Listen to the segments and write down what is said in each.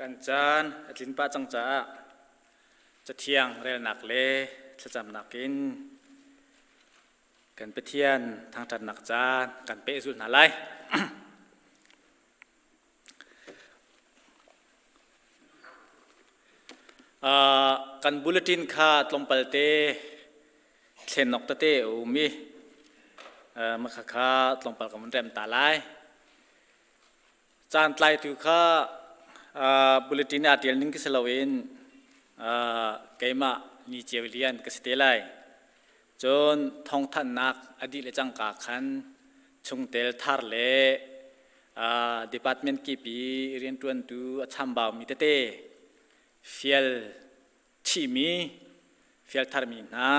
Kan caan a tlin pah cang caah Cathiang relnak le thlacamnak in kan Pathian thangṭhatnak caan kan pehzulh hna lai. Kan bulletin kha tlawmpal te thlenawk tete a um i mah kha tlawmpal kan vun rem ta lai. Caan tlaitu kha bulletin aa ṭial ning si loin keimah Ni Ceu Lian ka si te lai. Cun thawngthanhnak a dih le cangka khan chungtel thar le department kip i rianṭuantu a chambaumi tete fial chihmi fial tharmi hna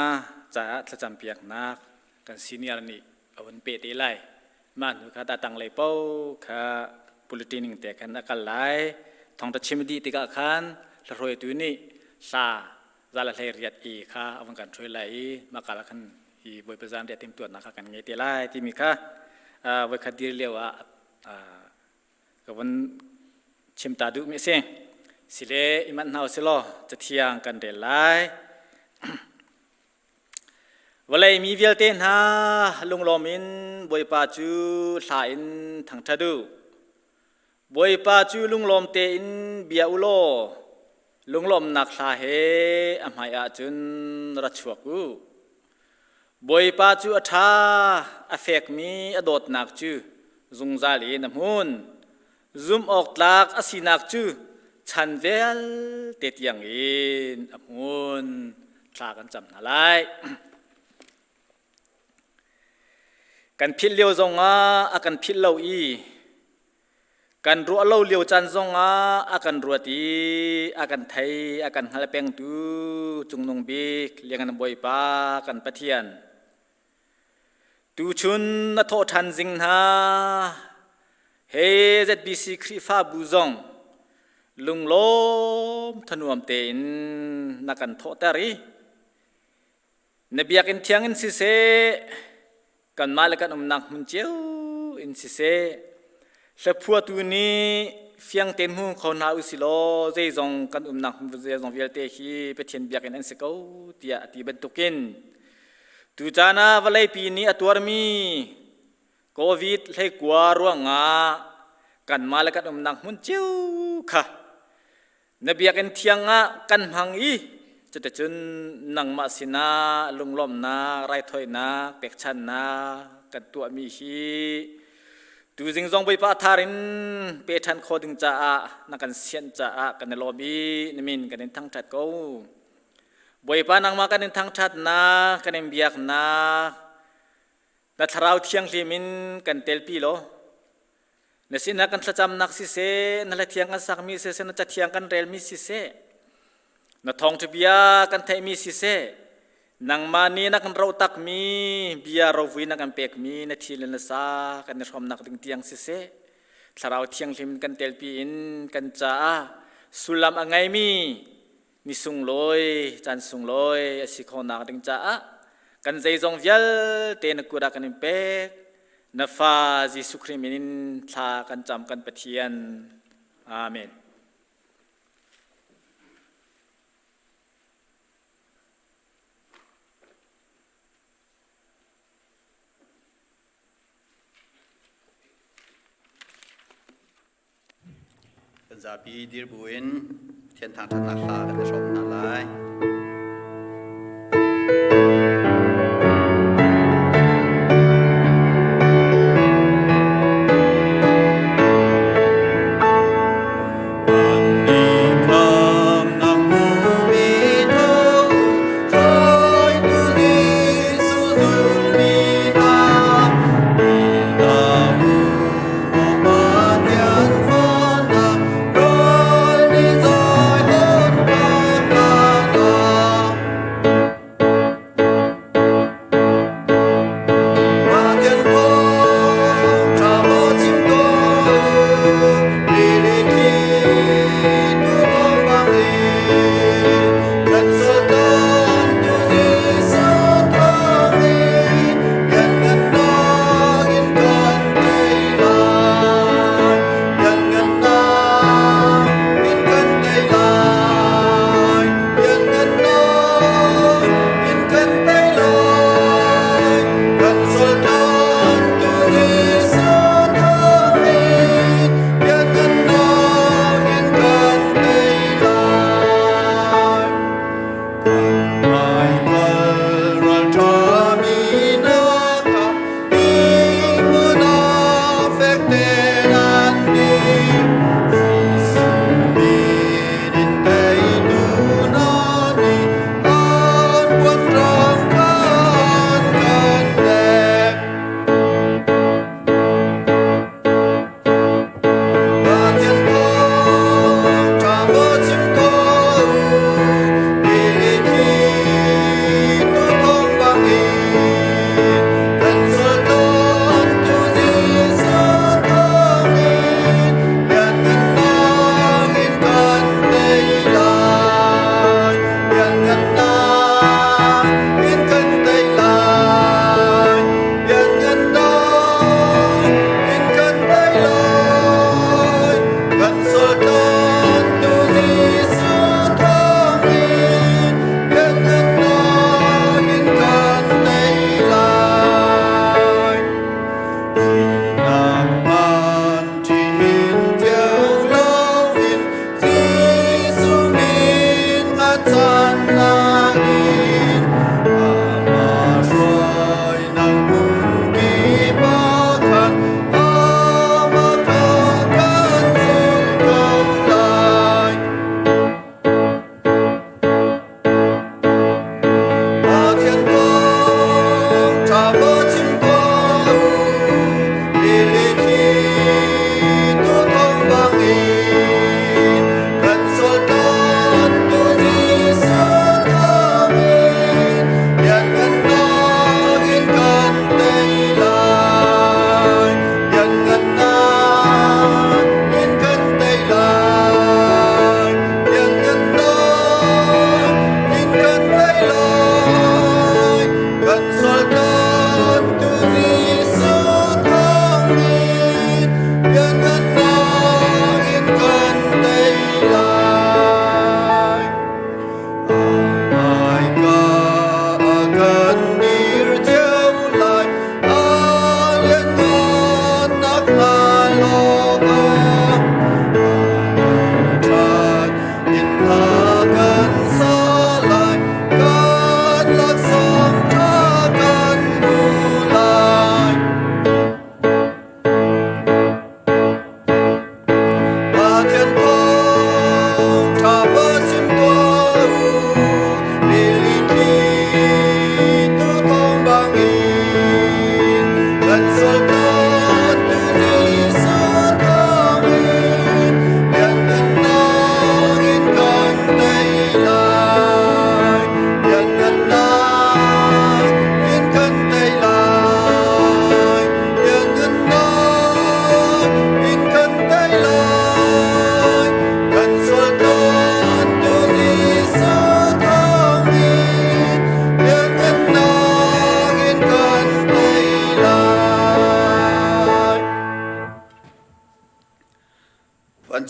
caah thlacampiaknak kan senior nih a hun peh te lai. Mah hnu kha tanglei paoh kha bulletin ning te khan a kal lai. Thawngṭha chim a dih tikah khan hlahruaitu nih hla za le hlei riat i kha a vun kan hruai lai i mah kal ah khan hi Bawipa zan riah timhtuahnak kha kan ngei te lai timi kha voikhat dir lio ah ka vun chim ta duhmi a si. Sile i manh hna usih law Cathiang kan rel lai. Vawlei mi vialte hna lunglawm in Bawipa cu hla in thangṭhat u. Bawipa cu lunglawm tein bia u law lunglawmhnak hla he a hmaiah cun ra chuak u. Bawipa cu a ṭha, a fekmi a dawtnak cu zungzal in a hmun. Zumh awk tlak a sinak cu chan vialte tiangin a hmun. Thla kan cam hna lai. Kan philh lio zongah a kan philh lo i kan ruah lo lio caan zongah a kan ruat i a kan thei, a kan hngal pengtu Cungnung Bik Lianngan Bawipa kan Pathian. Tuchun na thawhṭhan zing hna he ZBC Khrihfabu zong lunglawm thanuam tein na kan thawhter i Na biakinn thiang in siseh, kanmah le kan umnak hmun cio in siseh, hlaphuatu nih fiang tein hmu kho hna usih law zeizong kan umnak hmun zeizong vialte hi Pathian biakinn an si ko tiah a ti bantukin tucaan ah vawleipi nih a tuarmi COVID hleikua ruangah kanmah le kan umnak hmun cio kha Na biakinn thiang ah kan hmang i cuticun nangmah sinah lunglawmhnak, raithawinak, pekchanhnak kan tuahmi hi tuzing zong Bawipa thar in pe ṭhan khawh ding caah na kan sianh caah kan i lawm i na min kan in thangṭhat ko. Bawipa nangmah kan in thangṭhatnak, kan in biaknak, na thlarau thianghlim in kan telpi law Na sinah kan thlacamnak siseh, na hlathiang kan sakmi siseh, na cathiang kan relmi siseh, na thawngṭha bia kan theihmi siseh, nangmah nih na kan roh takmi bia rovui na kan pekmi na thi le na sa kan i hrawmnak ding tiang siseh, Thlarau Thianghlim kan telpi in kan caah sullam a ngeimi ni sunglawi caan sunglawi a si khawhnak ding caah kan zeizong vialte na kut ah kan in pek na fa Jesuh Khrih min in thla kan cam kan Pathian amen. Kan zapi dir buin Pathian thangṭhatnak hla kan i hrawm hna lai.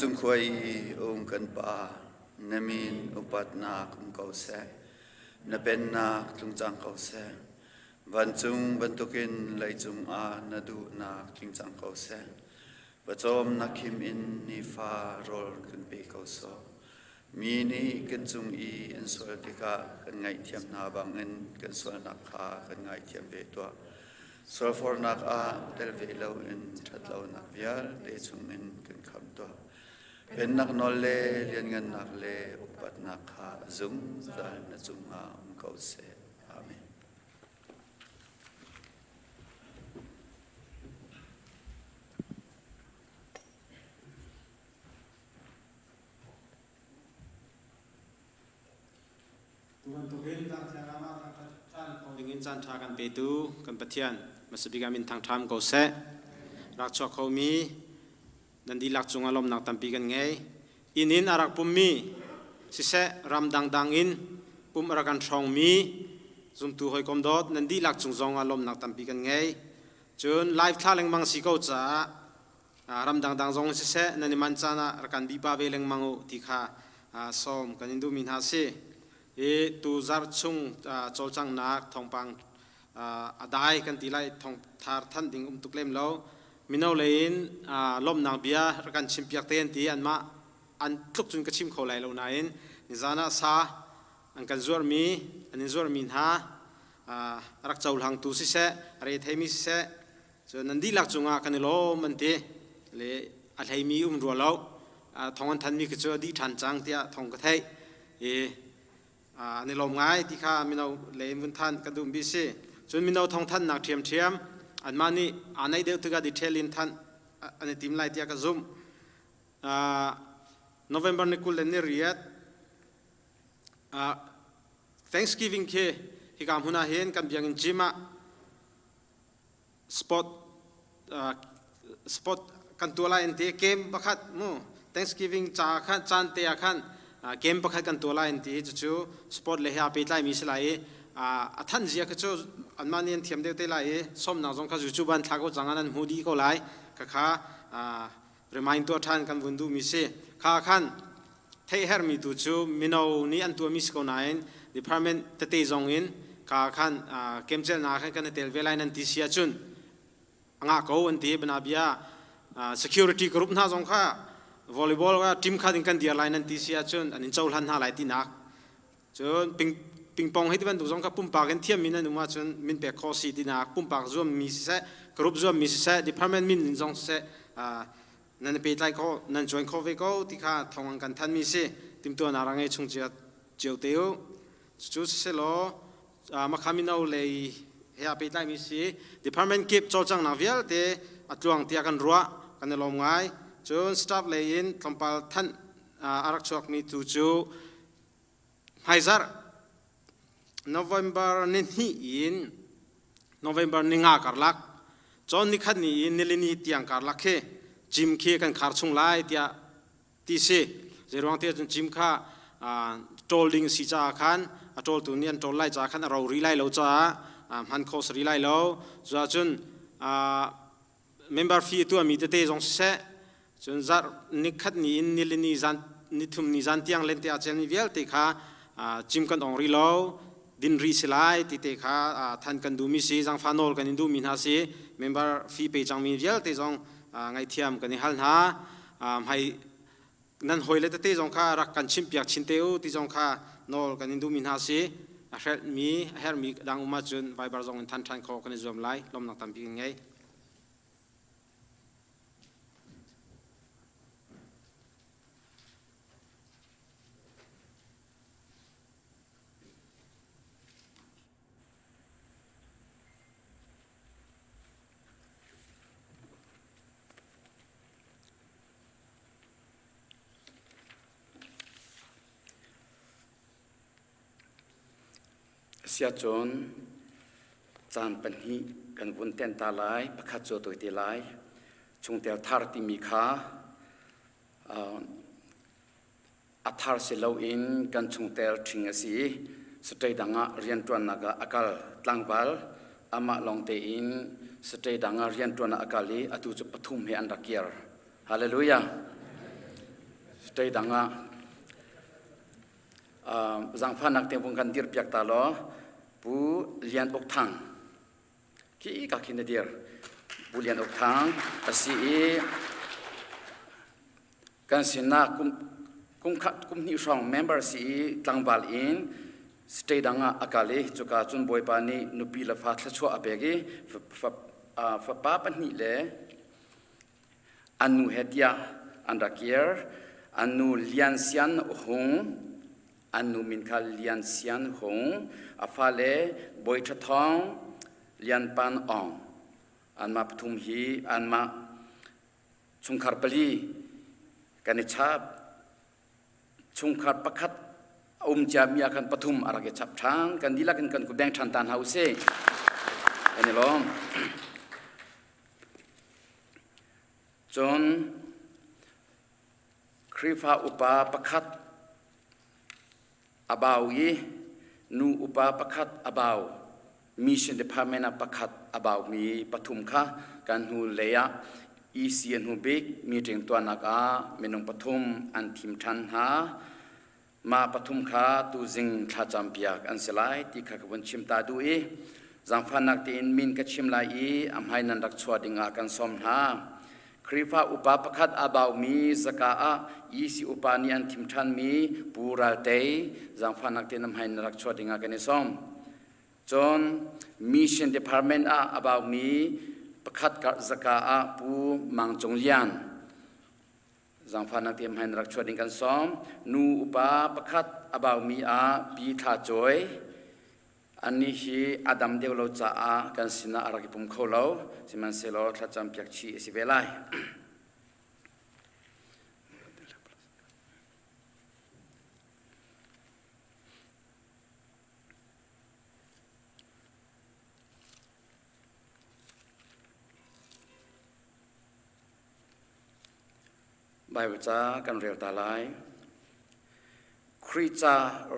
Vancung khua i um kan Pa, na min upatnak um ko seh. Na pennak tlung cang ko seh. Vancung bantukin leicung ah na duhnak tling cang ko seh. Pawcawm na khim in nifa rawl kan pe ko sawh. Mi nih kan cung i an sual tikah kan ngaihthiam hna bangin kan sualnak kha kan ngaithiam ve tuah. Sualfornak ah tel ve loin ṭhatlonak vialte chungin kan khamh tuah. Pennak nawl le lianngannak le upatnak kha zungzal na cungah um ko seh. Amen. Tu bantukin tlangthiang ram ah thangṭhat caan kho dingin caan ṭha kan petu kan Pathian hmasabik ah min thangṭham ko seh. Rak chuak khomi nan dihlak cungah lawmhnak tampi kan ngei. Inn in a rak pummi siseh ram dangdang in pum a rak kan hrawngmi zumtu hawikom dawt nan dihlak cung zong ah lawmhnak tampi kan ngei. Cun live thla lengmang si ko caah ram dangdang zong siseh nan i manh caan ah rak kan bipa ve lengmang u ti kha sawm kan in duhmi hna si. I tu zarh chung cawlcanghnak thawngpang a dai kan ti lai thawngthar than ding um tuk lem lo. Mino lei in lawmhnak bia rak kan chimpiak te an ti anmah an tluk cun ka chim kho lai lo nain nizan ah sa an kan zuarmi an in zuarmi hna rak cohlangtu siseh re theimi siseh Cun nan dihlak cungah kan i lawm an ti. Le a hleimi um rua lo. Thong an thanmi khi cu a dih ṭhan cang tiah thong ka theih. I an i lawm ngai ti kha mino lei in vun than kan duhmi si. Cun mino thong thannak ṭhiamṭhiam anmah nih aa naih deuh tikah detail in thanh an i tim lai tiah ka zumh. November ni 28 Thanksgiving khi hika hmun ah hin kan biakinn gym ah sport sport kan tuah lai an ti game pakhat mu Thanksgiving ca khan caan te ah khan game pakhat kan tuah lai an ti cucu sport le he aa pehtlai mi si lai i a than zia kha cu anmah nih an thiam deuh te lai i sawmnak zong kha YouTube an thla ko cang an hmu dih ko lai khakha remind tuah ṭhan kan vun duhmi si kha khan theih herhmi tu cu mino nih an tuahmi si ko nain department tete zong in ka khan kemcelnak khan kan i tel ve lai nan ti si ahcun a ngah ko an ti banabia security group hna zong kha volleyball team kha in kan dir lai nan ti si ahcun an in cohlan hna lai tinak Cun pingpong hei ti bantuk zong kha pumpak in thiammi nan um ahcun min pek khawh si tinak pumpak zuammi siseh, group zuammi siseh, department min in zong siseh nan i pehtlai khawh, nan join khawh ve ko ti kha thawng an kan thanmi si. Timhtuahnak ra ngei chung cio te u. Cucu sisehlaw Makha mino lei he aa pehtlaimi si. Department kip cawlcanghnak vialte a tluang tiah kan ruah, kan i lawm ngai. Cun staff lei in tlawmpal thanh a rak chuakmi tu cu Hmaizarh November nihnih in November ninga karlak cawn nikhat ni in nilini tiang karlak khi gym khi kan khar chung lai tiah ti si. Zeiruang ti ahcun gym kha ṭawl ding si caah khan a ṭawltu nih an ṭawl lai caah khan a ro rih lai lo caah hman kho si rih lai lo. Cuahcun member fee a tuahmi tete zong siseh cun zarh nikhat ni in nilini zan nithum ni zan tiang lente a celmi vialte kha cim kan ong rih lo din rih si lai ti te kha than kan duhmi si zangfa nawl kan in duhmi hna si member fee pe cangmi vialte zong ngaihthiam kan i hal hna hmai nan hawile tete zong kha rak kan chimpiak chin te u ti zong kha nawl kan in duhmi hna si a hrelhmi a herhmi dang um ahcun Viber zong in than ṭhan khawh kan i zuam lai lawmnak tampi kan ngei. Siacun caan pahnih kan vun tenh ta lai. Pakhat cu a tawi te lai. Chungtel thar timi kha a thar si loin kan chungtel ṭhing a si i state dang ah rianṭuannak ah a kal. Tlangval amah lawng tein state dang ah rianṭuan ah a kal i atu cu pathum he an rak kir. Hallelujah. State dang ah zangfahnak te vung kan dir piak ta law Pu Lian Uk Thang khi ka khin na dir. Pu Lian Uk Thang a si i kan sinah kum kum khat kum hnih hrawng member si i tlangval in state dang ah a kal i cuka cun Bawipa nih nupi le fa thluachuah a pek i fapa pahnih le an nu he tiah an rak kir. An nu Lian Sian Hung an nu min kha Lian Sian Hung a fale Bawi Ṭha Thawng Lian Pan Aung anmah pathum hi anmah Chungkhar pali kan i chap. Chungkhar pakhat a um ciami ah khan pathum a rak i chap ṭhan. Kan dihlak in kan beng ṭhan ta hna usih. Kan i lawm. Cun Khrihfa upa pakhat a bau i nu upa pakhat a bau mission department ah pakhat a baumi pathum kha kan hnu lei ah EC a hnu bik meeting tuahnak ah minung pathum an thim ṭhan hna. Mah pathum kha tuzing thlacam piak an si lai ti kha ka vun chim ta duh i zaangfahnak tein min ka chim lai i a hmai nan rak chuah ding ah kan sawm hna. Khrihfa upa pakhat aa baumi zaka ah EC upa nih an thim ṭhanmi Pu Ral Tei zaangfahnak tein a hmai na rak chuah dingah kan i sawm. Cun Mission Department ah a baumi pakhat zaka ah Pu Mang Cung Lian zaangfahnak tein hmai na rak chuah ding kan sawm. Nu upa pakhat a baumi ah Pi Thla Cawi Annih hi a dam deuh lo caah kan sinah a rak i pum kho lo, sihmanhsehlaw thlacam piak chih a si ve lai. Baibal ca kan rel ta lai. Khrih ca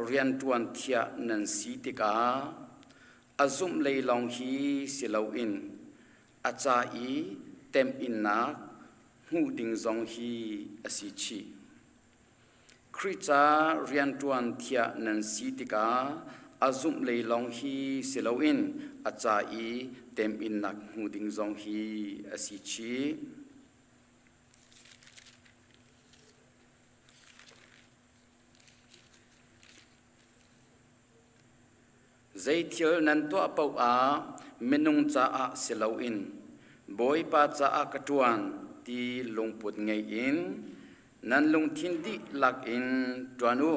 rianṭuan thiah nan si tikah a zumh lei lawng hi si loin a ca i temhinnak hmuh ding zong hi a si chih. Khrih ca rianṭuan thiah nan si tikah a zumh lei lawng hi si loin a ca i temhinnak hmuh ding zong hi a si chih. Zeithil nan tuah paoh ah minung caah si loin Bawipa caah ka ṭuan ti lungput ngei in nan lungthin dihlak in ṭuan u.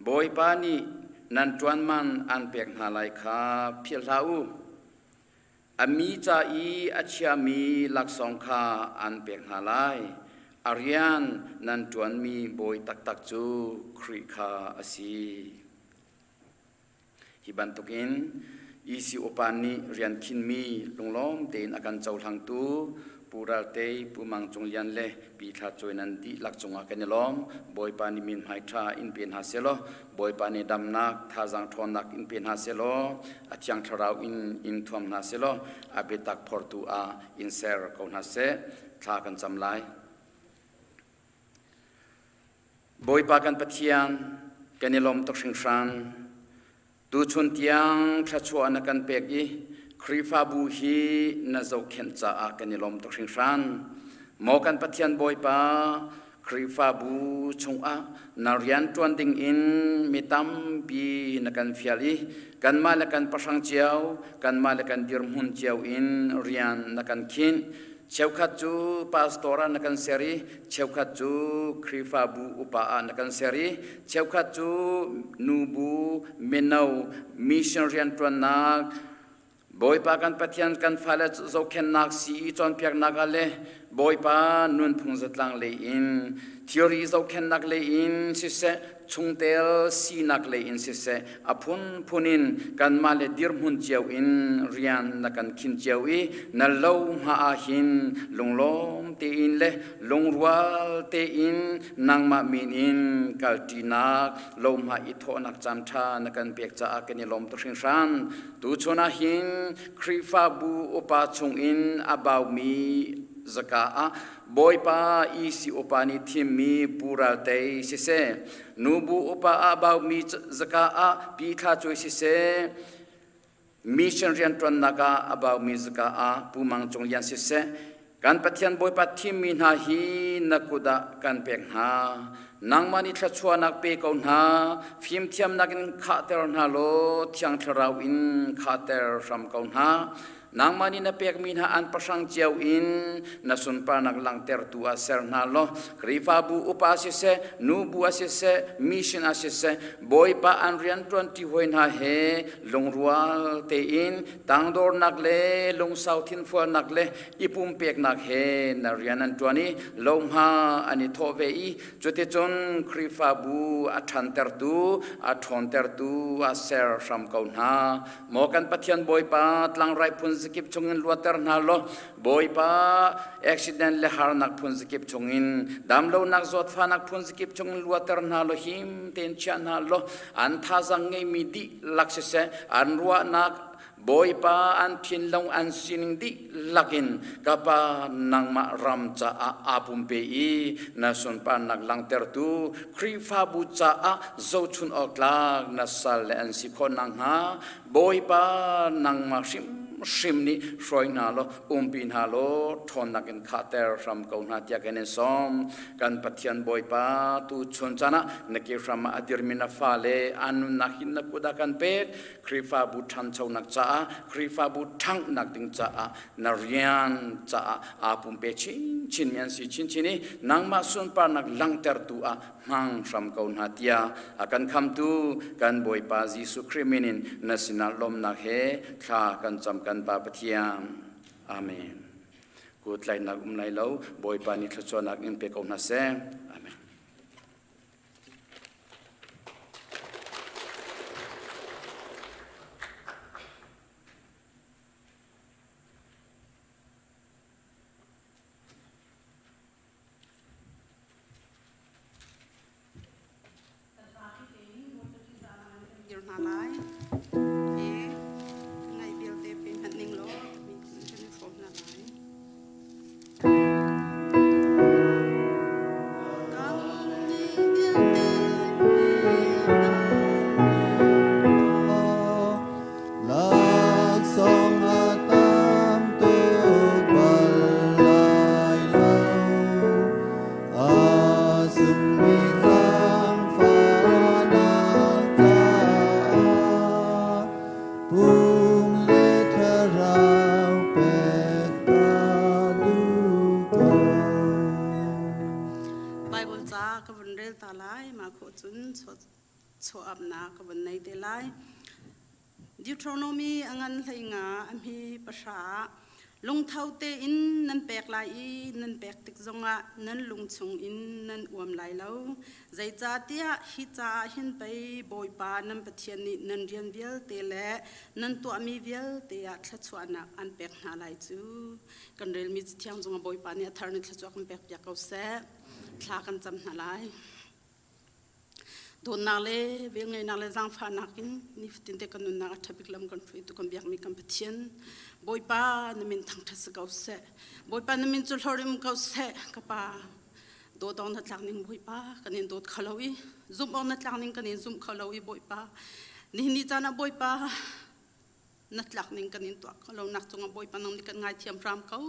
Bawipa nih nan ṭuan man aan pek hna lai kha philh hlah u. A mi ca i a chiami laksawng kha an pek hna lai. A rian nan ṭuanmi bawi taktak cu Khrih kha a si. Hi bantukin EC upa nih rian khinmi lunglawm tein a kan cohlangtu Pu Ral Tei, Pu Mang Cung Lian le Pi Thla Cuai nan dihlak cungah kan i lawm. Bawipa nih min hmai ṭha in pe hna sehlaw Bawipa nih damnak, thazaang ṭhawnnak in pe hna sehlaw a Thiang Thlarau in in thuam hna sehlaw a biatak phortu ah in ser ko hna seh. Thla kan cam lai. Bawipa kan Pathian, kan i lawm tuk hringhran. Tuchun tiang thluachuah na kan pek i Khrihfabu hi na zohkhenh caah kan i lawm tuk hringhran. Maw kan Pathian Bawipa, Khrihfabu chungah na rian ṭuan dingin mi tampi na kan fial i kanmah le kan pahrang cio, kanmah le kan dirhmun cio in rian na kan khinh. Cheukhat cu pastor ah na kan ser i cheukhat cu Khrihfabu upa ah na kan ser i cheukhat cu nubu, mino, mission rianṭuannak, Bawipa kan Pathian kan fale zohkhenhnak sii cawnpiaknak ah le Bawipa nunphung zatlang lei in thilri zohkhenhnak lei in siseh chungtel sinak lei in siseh a phunphun in kanmah le dirhmun cio in rian na kan khin cio i na lo hma ah hin lunglawm tein le lungrual tein nangmah min in kalṭinak lohma i thawhnak caan ṭha na kan pek caah kan i lawm tuk hringhran. Tuchun ah hin Khrihfabu upa chungin a baumi zaka ah Bawipa EC upa nih thimmi Pu Ral Tei siseh, nubu upa ah baumi zaka ah Pi Thla Cuai siseh, mission rianṭuannak ah a baumi zaka ah Pu Mang Cung Lian siseh, kan Pathian Bawipa thimmi hna hi na kut ah kan pek hna. Nangmah nih thluachuahnak pe ko hna, fimthiamnak in khahter hna law Thiang Thlarau in khahter hram ko hna. Nangmah nih na pekmi hna an pahrang cio in na sunparnak langhtertu ah ser hna law Khrihfabu upa siseh, nubu ah siseh, mission ah siseh, Bawipa an rianṭuanṭi hawi hna he lungrual tein tangdornak le lungsau thinfualnak le i pumpeknak he na rian an ṭuan i lohma an i thawh ve i cuticun Khrihfabu a ṭhantertu, a ṭhawntertu ah ser hram ko hna. Maw kan Pathian Bawipa tlangrai phun zakip chungin luatter hna law Bawipa accident le harnak phun zakip chungin damlonak zawtfahnak phun zakip chungin luatter hna law him tein chia hna law an thazang ngeimi dihlak siseh an ruahnak Bawipa an thinlung an sining dihlak in ka pa nangmah ram caah aa pumpe i na sunparnak langhtertu Khrihfabu caah zohchun awk tlak na sal le an si khawh nakhnga Bawipa nangmah hrimhrim nih hruai hna law umpi hna law ṭhawnnak in khahter hram ko hna tiah kan in sawm. Kan Pathian Bawipa tu chun caan ah na ke hram ah a dirmi na fale an nunnak hi na kut ah kan pek. Khrihfabu ṭhanchonak caah Khrihfabu ṭhanghnak ding caah na rian caah aa pumpe chinchin mi an si chinchin i nangmah sunparnak langhtertu ah hmang hram ko hna tiah a kan khamtu kan Bawipa Jesuh Khrih min in na sinah lawmnak he thla kan cam kan Pa Pathian. Amen. Kutlainak um lai lo Bawipa nih thluachuahnak in pe ko hna seh. Amen. Dir hna lai. Hi ka ngaih vialte pe hmanh ning law timi kan i hrawm hna lai. Laksawng a tam tuk bal lai lo. A sungmi zaangfahnak caah pum le thlarau pek ka duh ko. Bible ca ka vun rel ta lai ma khawh cun chuahapnak ka vun nei te lai. Deuteronomy a ngan hlei nga a hmi pahra ah lungtho tein nan pek lai i nan pek tik zongah nan lung chungin nan uam lai lo. Zeicahtiah hi caah hin pei Bawipa nan Pathian nih nan rian vialte le nan tuahmi vialte ah thluachuahnak an pek hna lai cu. Kan relmi Cathiang zongah Bawipa nih a thar in thluachuah kan pekpiak ko seh. Thla kan cam hna lai. Dawtnak le velngeihnak le zaangfahnak in nifatin te kan nunnak a ṭhabik lam kan hruaitu kan biakmi kan Pathian Bawipa na min thangṭhat si ko seh. Bawipa na min cu hlor in ko seh ka pa. Dawt awk na tlak ning Bawipa kan in dawt kho lo i zumh awk na tlak ning kan in zumh kho lo i Bawipa nihin ni caan ah Bawipa na tlak ning kan in tuah kho lo nak cungah Bawipa nang nih kan ngaithiam hram ko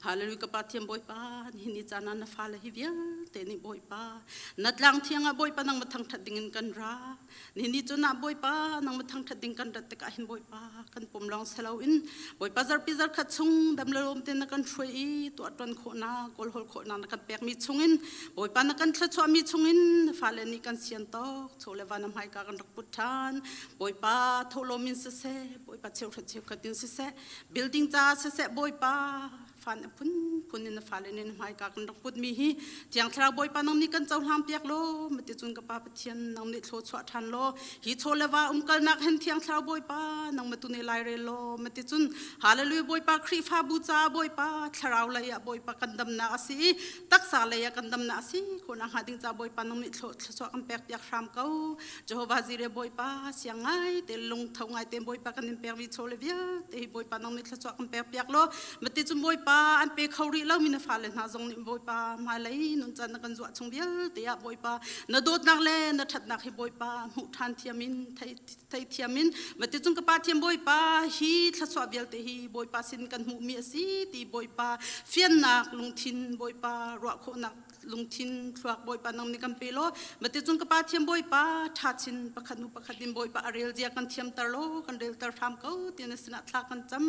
Hallelujah ka Pa thiam Bawipa nihin ni caan ah na fale hi vialte nih Bawipa na tlang thiang ah Bawipa nang ma thangthat ding in kan ra nihin ni cun ah Bawipa nang ma thangthat ding kan rat tikah hin Bawipa kan pum lawng selo in Bawipa zarpi zarkhat chung dam le lawm te na kan hruai i tuah tuan khawhnak kawlhawl khawhnak na kan pekmi chungin Bawipa na kan thluachuahmi chungin na fale nih kan sian tawk chaw le va na hmaika kan rak put ṭhan Bawipa tholawm in siseh, Bawipa cheuhrat cheukhat in siseh, building caah siseh, Bawipa fan a phunphun in na fale nih na hmaika kan rak putmi hi Thiang Thlarau. Thlarau Bawipa nang nih kan cohlang piak law maticun ka Pa Pathian nang nih thlawchuah ṭhan law hi chaw le va umkalnak hen Thiang Thlarau Bawipa nang matu nih lairel law maticun Hallelujah Bawipa Khrihfabu caah Bawipa Thlarau lei ah Bawipa kan damnak a si i taksa lei ah kan damnak a si khawhnak hnga ding caah Bawipa nang nih thluachuah kan pek piak hram ko. Jehovah Jireh Bawipa siang ngai te lungtho ngai te Bawipa kan in pek mi chaw le vialte hi Bawipa nang nih thluachuah kan pek piak law mati cu Bawipa an pe kho rih lo mi na fale hna zong nih Bawipa hmailei nun caan na kan zuah chung vialte ah Bawipa na dawtnak le na ṭhatnak hi Bawipa hmuh ṭhan thiam in thei thiam in mati cung ka Pa thiam Bawipa hi thluachuah vialte hi Bawipa sin kan hmuh mi a si ti Bawipa fiannak lungthin Bawipa ruah khawhnak lungthin thluak Bawipa nang nih kan pe law mate cung ka pa thiam Bawipa tha chin pakhat nu pakhat in Bawipa a rel zia kan thiamter law kan relter hram ko ti na sinah thla kan cam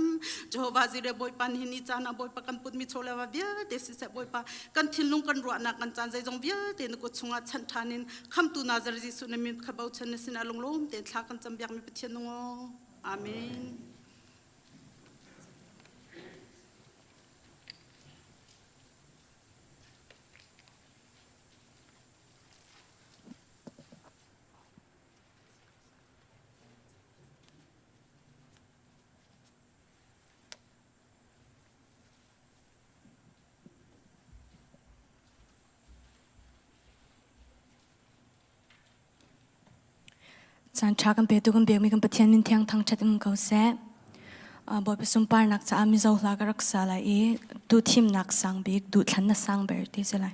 Jehovah Jireh Bawipa nihin ni caan ah Bawipa kan put mi chawleva vialte siseh Bawipa kan thinlung kan ruahnak kan caan zeizong vialte na kut chungah chanh ṭhan in khamtu Nazareth Jesuh na min kha bochan na sinah lunglawm tein thla kan cam biakmi Pathian nung Amen. Caan ṭha kan petu kan biakmi kan Pathian min thiang thangṭhat in ko seh. Bawipa sunparnak caah mizo hla ka rak sa lai i duhthimnak sang bik, duhthlannak sang ber ti si lai.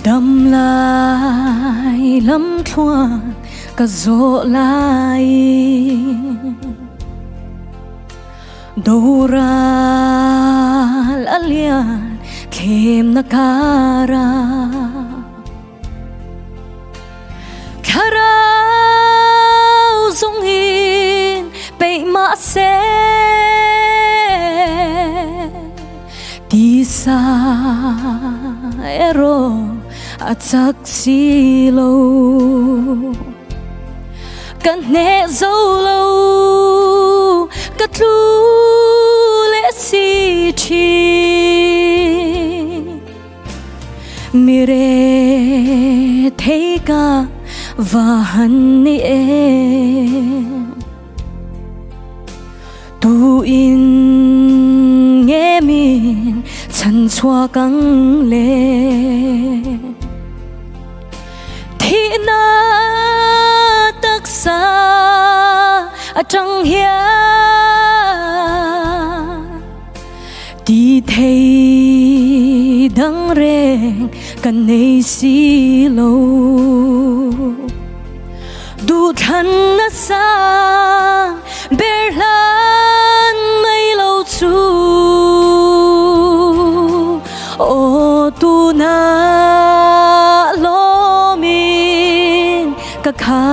Dam lai lamthluan ka zawh lai Doral a lian thlem na kara Thlarau zung in peih mah seh Tisa ero a chak si lo Kan hne zo lo ka tlu le si ṭhi Mire thei ka va han ni e Tu in nge min chan chua kang le Thi na taksa a tang hian Ti thei dang reng kan nei si lo Duhthlan na sang ber hlan mei lo cu Aw tu na lomin ka kha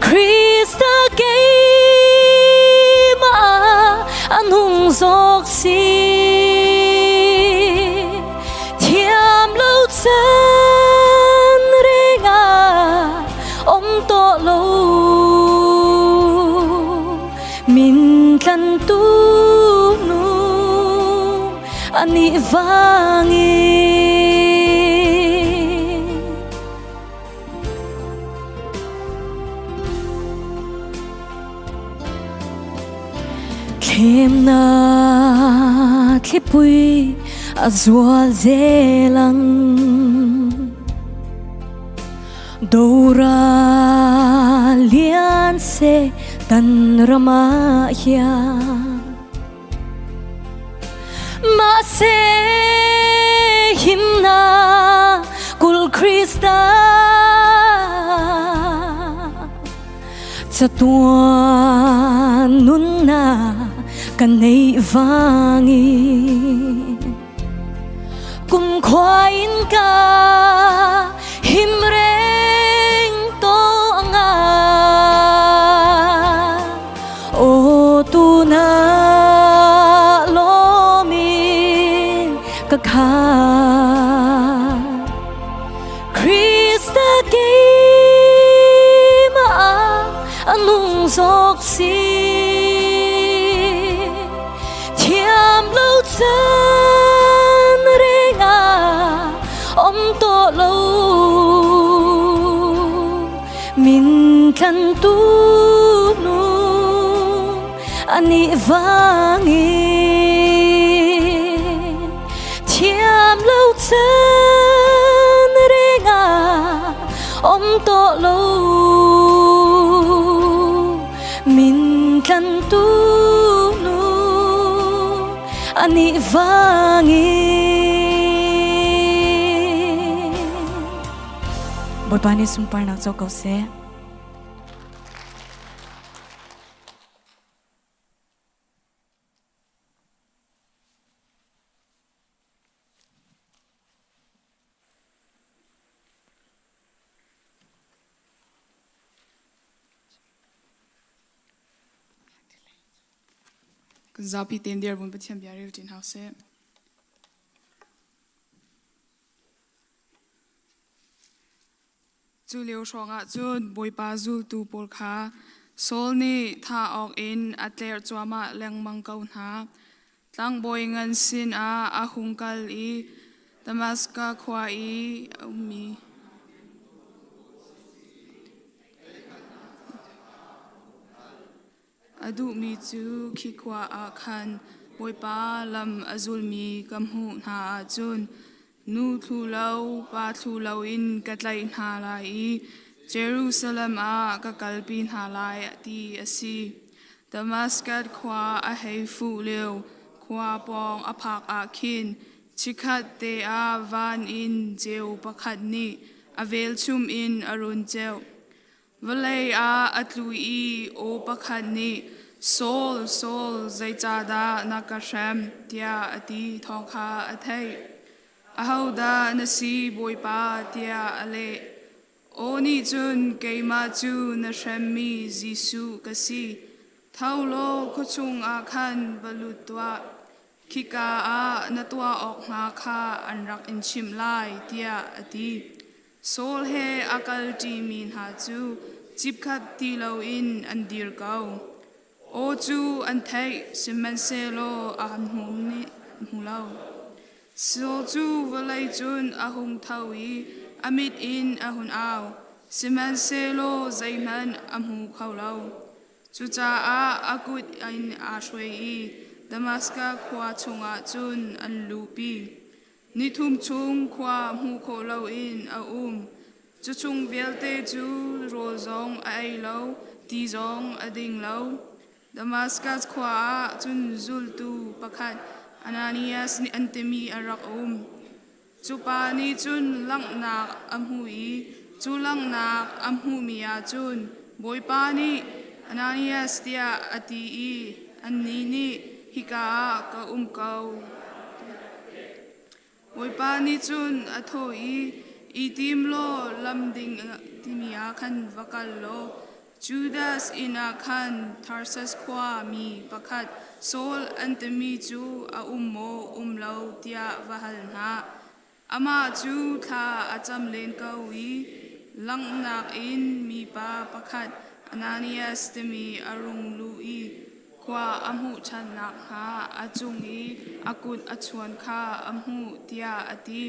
Krista keimah an hung zawk si thiam lo chan renga om to lo min tlan tu nu ani vangi Thlemnak thlipui a zual zelang Dora lian se tan rama hian Mahse himna kul Krista chatuan nunna kan nei vangi kum khua in ka him reng to nga o. Krista keimah ah a nung zawk si. Thiam lo chan renga om to lo min than tu nu ani vangin thiam lo chan renga om to lo min tlan tu nu ani vangin Bawipa nih sunparnak co ko seh. Kan zapi tein dir bun Pathian bia rel ṭin hau seh. Cu lio hrawngah cun Bawipa zultu pawl kha Saul nih thah awkin a tlerh cuahmah lengmang ko hna. Tlangbawi ngan sinah a hung kal i Damaskas khua i a ummi A duhmi cu khi khua ah khan Bawipa lam a zulmi ka hmuh hna ahcun nu thlu lo, pa thlu loin ka tlaih hna lai i Jerusalem ah ka kalpi hna lai ti a si. Damaskas khua a hei fuh lio khua pawng a phak ah khin chikkhat te ah van in ceu pakhat nih a velchum in a run ceuh. Vawlei ah a tlu i aw pakhat nih, Saul, Saul, zeicahdah na ka hrem? tiah a ti thawng kha a theih. Ahodah na si, Bawipa? tiah a leh. Aw nih cun, Keimah cu na hremmi Jesuh ka si. Tho law khuachung ah khan va lut tuah. Khika ah na tuah awk hnga kha an rak in chimh lai, tiah a ti. Saul he a kalṭimi hna cu cipkhat ti loin an dir ko. Aw cu an theih, sihmanhsehlaw an hmu lo. Saul cu vawlei cun a hung tho i a mit in a hun au, sihmanhsehlaw zeihmanh a hmu kho lo. Cucaah a kut in aa hruai i Damaskas khua chungah cun an luhpi. Nithum chung khua hmuh khawh loin a um. Cu chung vialte cu rawl zong a ei lo, ti zong a ding lo. Damaskas khua ah cun zultu pakhat Ananias nih an timi a rak um. Cu pa nih cun langhnak a hmu i cu langhnak a hmuhmi ah cun Bawipa nih Ananias tiah a ti i annih nih hika ah ka um ko. Bawipa nih cun a thawh i, I tim law lam ding timi ah khan va kal law Judas inn ah khan Tarsus khua mi pakhat Saul an timi cu a um maw um lo tiah va hal hna. Amah cu thla a cam len ko i langhnak in mipa pakhat Ananias timi a rung luh i khua a hmuh ṭhan nakhnga a cung i a kut a chuan kha a hmuh tiah a ti.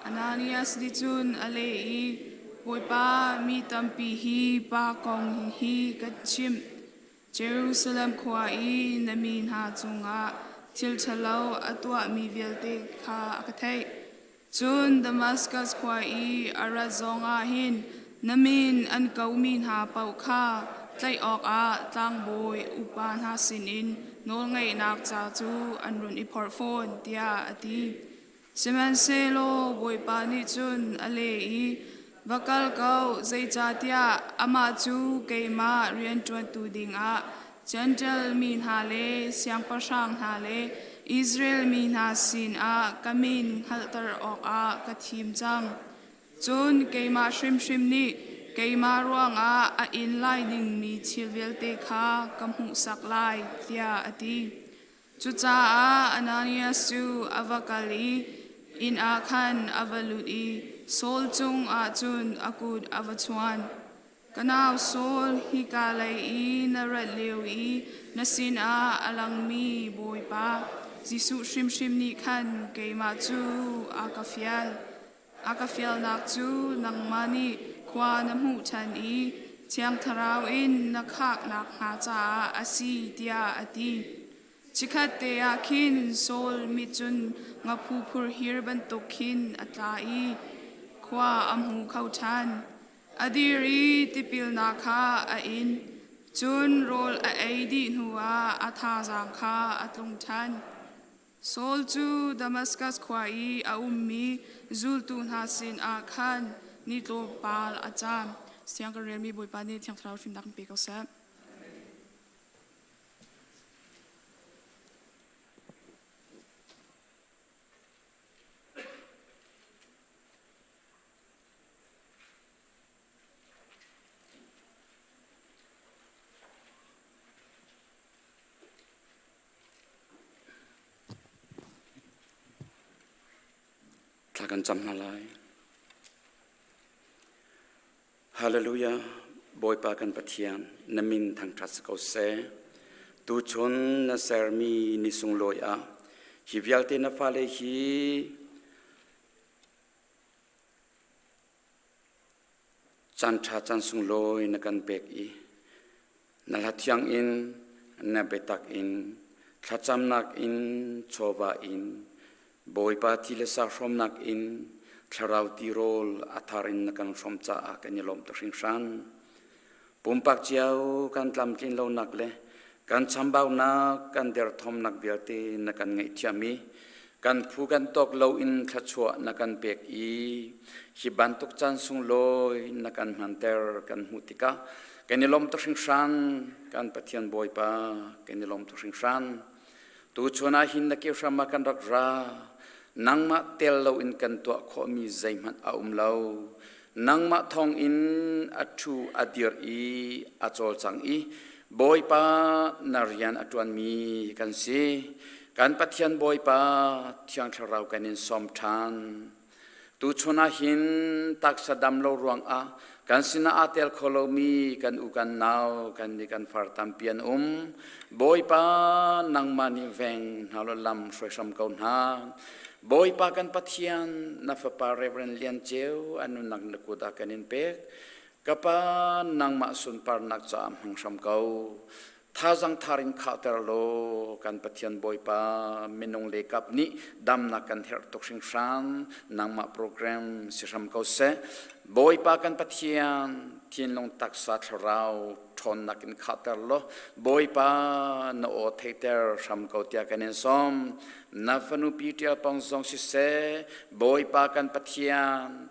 Ananias nih cun a leh i, Bawipa, mi tampi hi pa kong hi kan chimh. Jerusalem khua i na mi hna cungah thil ṭhalo a tuahmi vialte kha a ka theih. Cun Damaskas khua i a rat zongah hin na min an komi hna paoh kha tlaih awkah tlangbawi upa hna sinin nawlngeihnak ca cu an run i phorh fawn, tiah a ti. Sihmanhsehlaw Bawipa nih cun a leh i, Va kal ko, zeicahtiah amah cu keimah rianṭuantu dingah Jentail mi hna le siangpahrang hna le Israel mi hna sinah ka min hngalhter awkah ka thim cang. Cun keimah hrimhrim nih keimah ruangah a in lai dingmi thil vialte kha ka hmuhsak lai, tiah a ti. Cucaah Ananias cu a va kal i inn ah khan a va lut i Saul cung ah cun a kut a va chuan. Ka nau Saul, hika lei i na rat lio i na sinah a langmi Bawipa Jesuh hrimhrim nih khan keimah cu a ka fial. A ka fialnak cu nangmah nih khua na hmuh ṭhan i Thiang Thlarau in na khak nakhnga caah a si, tiah a ti. Chikkhat te ah khin Saul mit cun ngaphu phurhir bantuk khin a tla i khua a hmu kho ṭhan. A dir i tipilnak kha a in. Cun rawl a ei dih hnuah a thazaang kha a tlung ṭhan. Saul cu Damaskas khua i a ummi zultu hna sinah khan ni tlawmpal a caam. Siang kan relmi Bawipa nih Thiang Thlarau fimnak in pe ko seh. Thla kan cam hna lai. Hallelujah! Bawipa kan Pathian, na min thangṭhat si ko seh. Tuchun na sermi ni sunglawi ah hi vialte na fale hi caan ṭha caan sunglawi na kan pek i na hla thiang in na biatak in thlacamnak in chawva in Bawipa thi le sa hrawmnak in thlarau tirawl a thar in na kan hrawm caah kan i lawm tuk hringhran. Pumpak cio kan tlamtlin lonak le kan chambaunak, kan derthawmnak vialte na kan ngaihthiam i kan phu kan tawk loin thluachuah na kan pek i hi bantuk caan sunglawi na kan hmanter kan hmuh tikah kan i lawm tuk hringhran. Kan Pathian Bawipa kan i lawm tuk hringhran. Tuchun ah hin na ke hram ah kan rak ra. Nangmah tel loin kan tuah khawhmi zeihmanh a um lo. Nangmah thawngin a ṭhu a dir i a cawlcang i Bawipa na rian a ṭuanmi kan si. Kan Pathian Bawipa Thiang Thlarau kan in sawm ṭhan. Tuchun ah hin taksa dam lo ruangah kan sinah aa tel kho lomi kan u kan nau kan ni kan far tampi an um. Bawipa nangmah nih veng hna law lam hruai hram ko hna. Bawipa kan Pathian na fapa Reverend Lian Ceu an nunnak na kut ah kan in pek. Ka pa nangmah sunparnak caah hmang hram ko. Thazang thar in khahter law kan Pathian Bawipa minung le kap nih damnak kan herh tuk hringhran nangmah program si hram ko seh. Bawipa kan Pathian thinlung taksa thlarau ṭhawnnak in khahter law Bawipa na aw theihter hram ko tiah kan in sawm. Na fanu Pi Ṭial Pong zong siseh Bawipa kan Pathian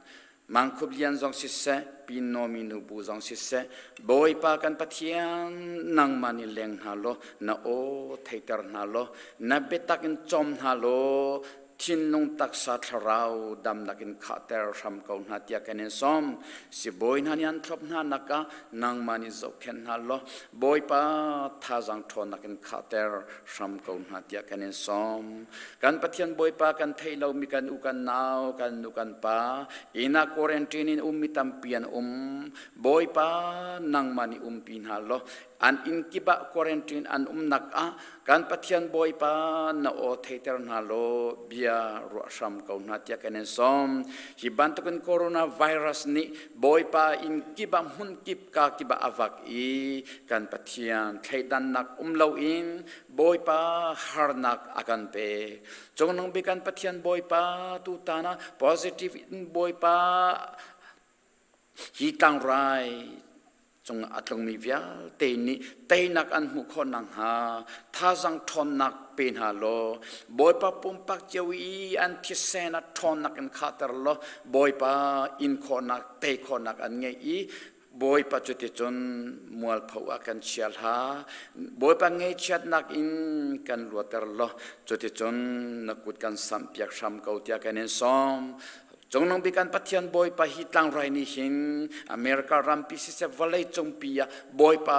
Mangkhup lian zong siseh, pinnomi nubu zong siseh, Bawipa kan Pathian, nangmah nih leng hna law, na aw theiter hna law, na biatak in cawm hna law, thinlung taksa thlarau damnak in khahter hram ko hna tiah kan in sawm. Sibawi hna nih an thlop hna nak ah nangmah nih zohkhenh hna law, Bawipa thazaang ṭhawnnak in khahter hram ko hna tiah kan in sawm. Kan Pathian Bawipa kan theih lomi kan u kan nau, kan nu kan pa, inn ah quarantine in ummi tampi an um. Bawipa nangmah nih umpi hna law an inn kip ah quarantine an umnak ah kan Pathian Bawipa na aw theiter hna law bia ruah hram ko hna tiah kan in sawm. Hi bantukin coronavirus nih Bawipa inn kip ah hmun kip ka kip ah a vak i kan Pathian thleidannak um loin Bawipa harnak a kan pek. Cungnung bik kan Pathian Bawipa tutan ah positive in Bawipa hi tlangrai cung a tlungmi vialte nih teinak an hmuh khawh nakhnga thazang ṭhawnnak pe hna law Bawipa pumpak cio i an thisen a ṭhawnnak in khahter law Bawipa in khawhnak tei khawhnak an ngeih i Bawipa cuticun mualpho ah kan chia hlah. Bawipa ngaihchiatnak in kan luater law cuticun na kut kan samhpiak hram ko tiah kan in sawm. Cungnung bik kan Pathian Bawipa hi tlangrai nih hin America rampi siseh vawlei cungpi ah Bawipa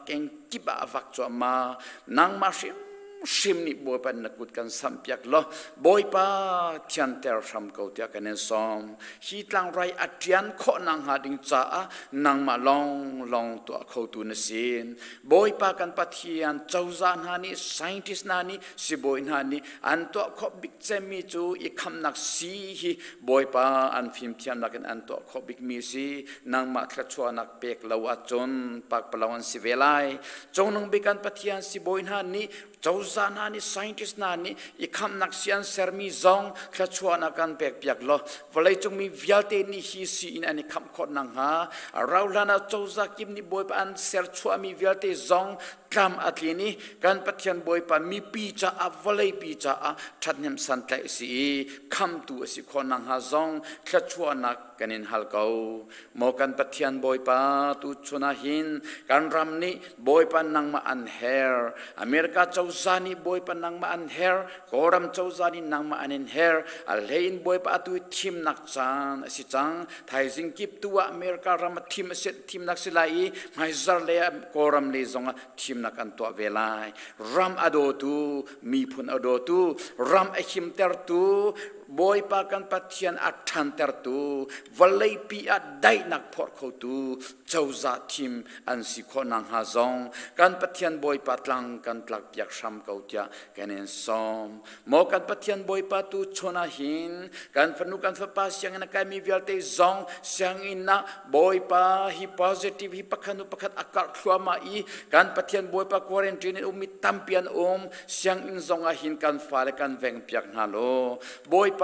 kengkip ah a vak cuahmah. Nangmah hrim hrimhrim nih Bawipa na kut kan samhpiak law Bawipa thianter hram ko tiah kan in sawm. Hi tlangrai a ṭian khawh nakhnga ding caah nangmah lawnglawng tuah khotu na si. Bawipa kan Pathian cozah hna nih scientist hna nih sibawi hna nih an tuah khawh bik cemmi cu i khamnak sii hi Bawipa an fimthiamnak in an tuah khawh bikmi si. Nangmah thluachuahnak pek lo ahcun pakpalawng an si ve lai. Cungnung bik kan Pathian sibawi hna nih cozah hna nih scientist hna nih i khamnak si an sermi zong thluachuahnak kan pekpiak law vawleicung mi vialte nih hi si in an i khamh khawh nakhnga rauhhlan ah cozah kip nih Bawipa an serchuahmi vialte zong tlam a tlin i kan Pathian Bawipa mipi caah vawleipi caah ṭhathnem santlaih a si i khamtu a si khawh nakhnga zong thluachuahnak kan in hal ko. Maw kan Pathian Bawipa, tuchun ah hin kan ram nih Bawipa nangmah an her. America cozah nih Bawipa nangmah an her. Kawlram cozah nih nangmah an in her. A hlei in Bawipa atu i thimnak caan a si cang. Thaizing kip tu ah America ram ah thim a si, thimnak si lai i hmaizarh lei ah Kawlram lei zong ah thimnak an tuah ve lai. Ram a dawtu, miphun a dawtu, ram a himtertu, Bawipa kan Pathian a ṭhantertu, vawleipi ah daihnak phorh khotu cozah thim an si khawh nakhnga zong kan Pathian Bawipa tlang kan tlakpiak hram ko tiah kan in sawm. Maw kan Pathian Bawipa tu chun ah hin kan fanu kan fapa sianginn a kaimi vialte zong sianginn ah Bawipa hi positive hi pakhat hnu pakhat a karh thluahmah i kan Pathian Bawipa quarantine in ummi tampi an um sianginn zong ah hin kan fale kan vengpiak hna law Bawipa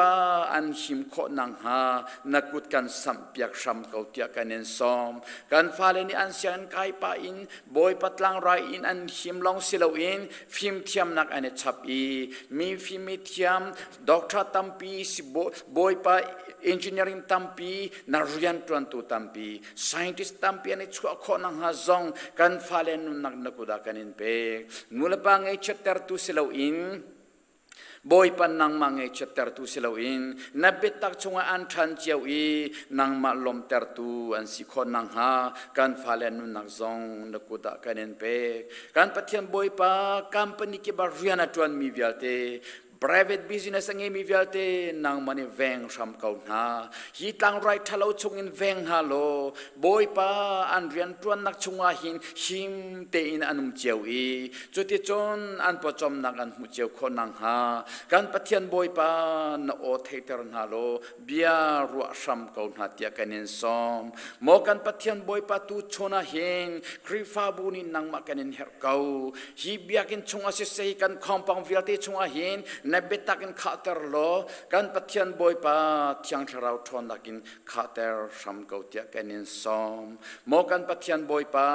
an him khawh nakhnga na kut kan samhpiak hram ko tiah kan in sawm. Kan fale nih an sianginn kai pah in Bawipa tlangrai in an him lawng si loin fimthiamnak an i chap i mi fim mi thiam doctor tampi Bawipa engineering tampi na rianṭuantu tampi scientist tampi an i chuah khawh nakhnga zong kan fale nunnak na kut ah kan in pek. Nulepa ngaihchiattertu si loin Bawipa nangmah ngaihchiattertu si loin na biatak chungah an ṭhan cio i nangmah lawmtertu an si khawh nakhnga kan fale nunnak zong na kut ah kan in pek. Kan Pathian Bawipa company kip ah rian a ṭuanmi vialte private business a ngeimi vialte nangmah nih veng hram ko hna. Hi tlangrai ṭhalo chungin veng hna law Bawipa an rianṭuannak chungah hin him tein an um cio i cuticun an pawcawmnak an hmuh cio khawh nakhnga kan Pathian Bawipa na aw theihter hna law bia ruah hram ko hna tiah kan in sawm. Maw kan Pathian Bawipa tu chun ah hin Khrihfabu nih nangmah kan in herh ko. Hi biakinn chungah siseh kan khawngpang vialte chungah hin na biatak in khahter law kan Pathian Bawipa Thiang Thlarau ṭhawnnak in khahter hram ko tiah kan in sawm. Maw kan Pathian Bawipa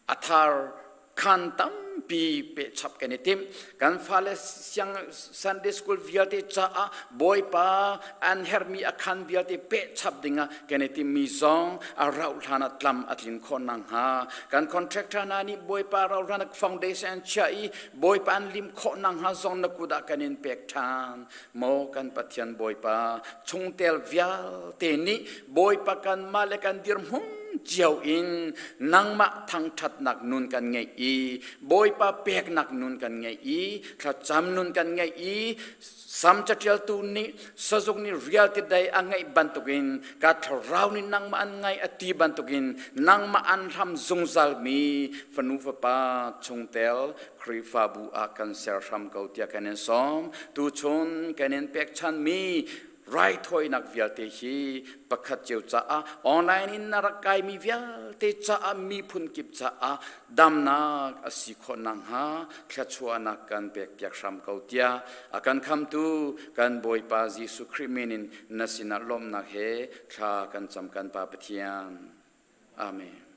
a thar khan tampi pehchap kan i timh. Kan fale siang Sunday school vialte caah Bawipa an herhmi a khan vialte pehchap dingah kan i timhmi zong a rauh hlan ah tlam a tlin khawh nakhnga kan contractor hna nih Bawipa rauh hlan ah foundation an chiah i Bawipa an lim khawh nakhnga zong na kut ah kan in pek ṭhan. Maw kan Pathian Bawipa chungtel vialte nih Bawipa kanmah le kan dirhmun cio in nangmah thangṭhatnak nun kan ngeih i Bawipa peknak nun kan ngeih i thlacam nun kan ngeih i Sam caṭialtu nih sazuk nih rial ti dai a ngeih bantukin ka thlarau nih nangmah an ngaih a ti bantukin nangmah an hlam zungzalmi fanu fapa chungtel Khrihfabu ah kan ser hram ko tiah kan in sawm. Tuchun kan in pekchanmi raithawinak vialte hi pakhat cio caah online in na rak kaimi vialte caah miphun kip caah damnak a si khawh nakhnga thluachuahnak kan pekpiak hram ko tiah a kan khamtu kan Bawipa Jesuh Khrih min in na sinah lawmhnak he thla kan cam kan Pa Pathian. Amen.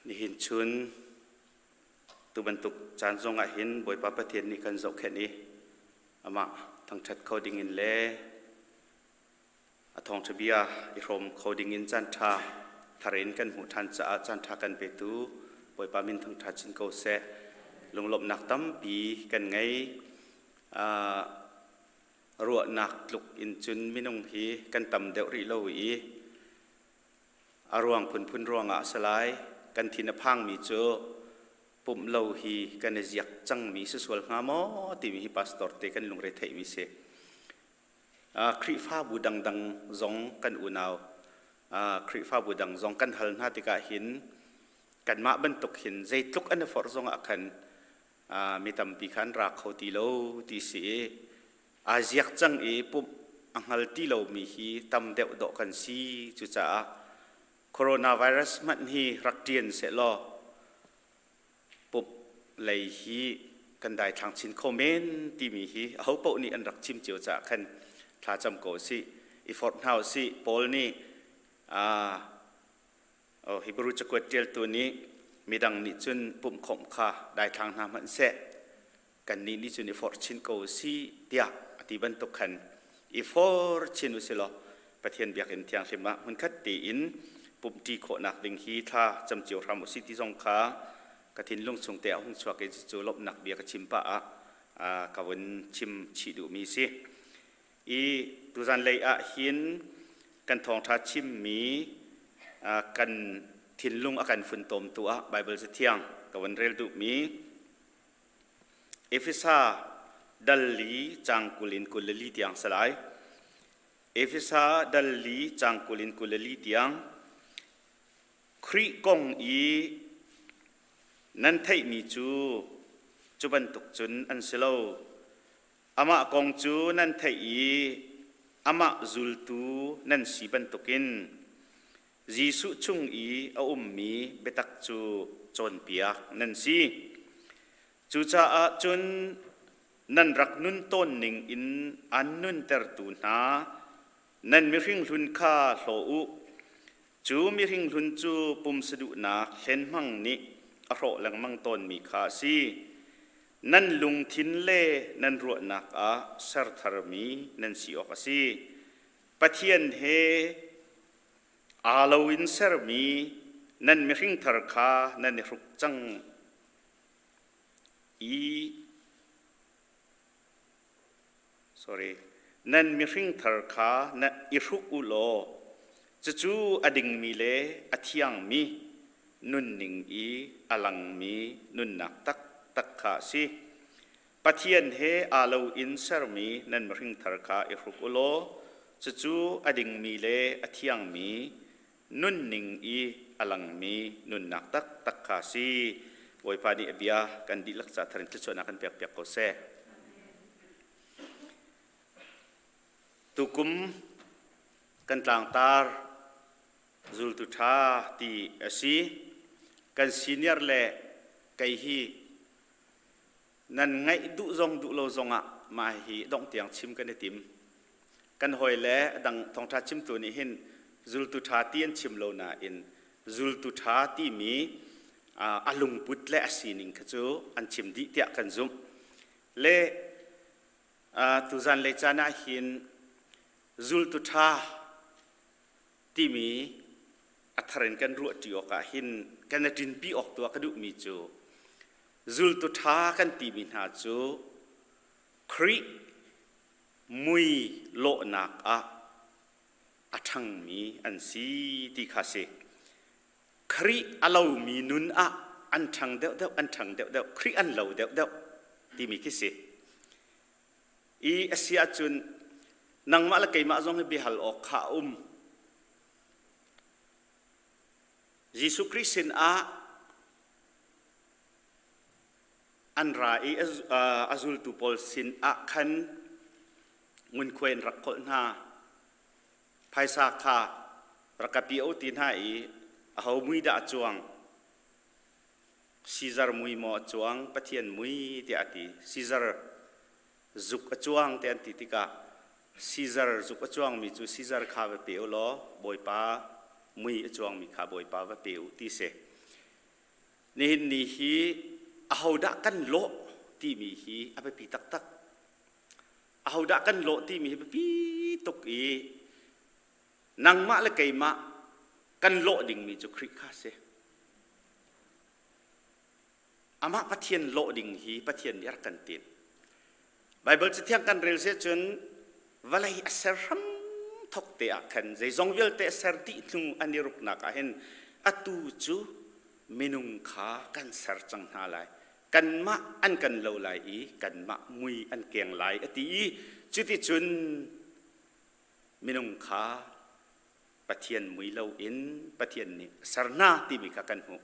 Nihin chun tu bantuk caan zong ah hin Bawipa Pathian nih kan zohkhenh i amah thangṭhat kho ding in le a thawngṭha bia i hrawm kho ding in caan ṭha thar in kan hmuh ṭhan caah caan ṭha kan petu Bawipa min thangṭha chin ko seh. Lunglawmhnak tampi kan ngei. Uh, ruahnak tluk in cun minung hi kan tam deuh rih lo i A ruang phunphun ruangah a si lai. Kan thin a phangmi cu pumh lo hi kan i ziak cangmi si sual hnga maw timi hi pastor te kan lungre theihmi si. Khrihfabu dangdang zong kan unau Khrihfabu dang zong kan hal hna tikah hin kanmah bantuk hin zeitluk an i forh zongah khan mi tampi kha an ra kho ti lo ti si i aa ziak cang i pumh a hngal ti lomi hi tam deuh dawh kan si. Cucaah coronavirus hmanh hi rak ṭian sehlaw pumh lei hi kan daithlang chin kho men timi hi ahopaoh nih an rak chim cio caah khan thlacam ko usih, i forh hna usih. Paul nih oh, Hebrew cakuat ṭialtu nih midang nih cun pumhkhawmh kha daithlang hna hmanh seh kannih nih cun i forh chin ko usih tiah a ti bantuk khan i for chin usih law Pathian biakinn thianghlim ah hmunkhat tein pumhṭi khawhnak ding hi thla cam cio hram usih ti zong kha ka thinlung chung te a hung chuak i cucu lawmhnak bia ka chim pah ah ka vun chim chih duhmi si. I tuzan lei ah hin kan thawngṭha chimmi kan thinlung a kan funtomtu ah Baibal Cathiang ka vun rel duhmi Efesa dal li caang 20 in 24 tiang si lai. Efesa dal li caang 20 in 24 tiang Khrih kong i nan theihmi cu cu bantuk cun an si lo. Amah kong cu nan theih i amah zultu nan si bantukin Jesuh chung i a ummi biatak cu cawnpiak nan si. Cucaah cun nan rak nun tawn ning in aan nuntertu hna nan mihring hlun kha hlaw u. Cu mihring hlun cu pumsaduhnak hlenhmang nih a hrawh lengmang tawnmi kha a si. Nan lungthin le nan ruahnak ah ser tharmi nan si awk a si. Pathian he aa lo in sermi nan mihring thar kha nan i hruk cang i sorry nan mihring thar kha na i hruk u law cucu a dingmi le a thiangmi nunning i a langmi nunnak taktak kha a si. Pathian he aa lo in sermi nan mihring thar kha i hruk u law cucu a dingmi le a thiangmi nunning i a langmi nunnak taktak kha a si. Bawipa nih a bia kan dihlak ca thar in thluachuahnak kan pekpiak ko seh. Tukum kan tlangtar zultu ṭha ti a si. Kan senior le kei hi Nan ngaih duh zong duh lo zongah mah hi dongh tiang chim kan i tim. Kan hawi le dang thawngṭha chimtu nih hin zultu ṭha ti an chim lo nain zultu ṭha timi a lungput le a sining kha cu an chim dih tiah kan zumh. Le tuzan lei caan ah hin zultu ṭha timi a thar in kan ruahṭi awk ah hin kan i ṭinpi awk tu ah ka duhmi cu zultu ṭha kan timi hna cu Khrih mui lawhnak ah a ṭhangmi an si ti kha si. Khrih a lomi nun ah an ṭhang deuhdeuh, an ṭhang deuhdeuh, Khrih an lo deuhdeuh timi khi si. I a si ahcun nangmah le keimah zong hi biahal awk kha a um. Jesuh Khrih sin ah an ra i a zultu pawl sin ah khan ngunkhuai an rak kholh hna. Phaisa kha rak ka pi o ti hna i aho mui dah a cuang? Caesar mui maw a cuang? Pathian mui tiah a ti. Caesar zuk a cuang te an ti tikah Caesar zuk a cuangmi cu Caesar kha va pe u law Bawipa mui a cuangmi kha Bawipa va pe u ti si. Nihin ni hi ahodah kan lawh timi hi a biapi taktak. Ahodah kan lawh timi hi biapi tuk i nangmah le keimah kan lawh dingmi cu Khrih kha a si. Amah Pathian lawh ding hi Pathian nih a rak kan tinh. Baibal Cathiang kan rel si ahcun vawlei a ser hram thok te ah khan zeizong vialte a ser dih hnu an i ruknak ah hin atu cu minung kha kan ser cang hna lai. Kanmah an kan lo lai i kanmah mui an keng lai a ti i cuticun minung kha Pathian mui loin Pathian nih a ser hna timi kha kan hmuh.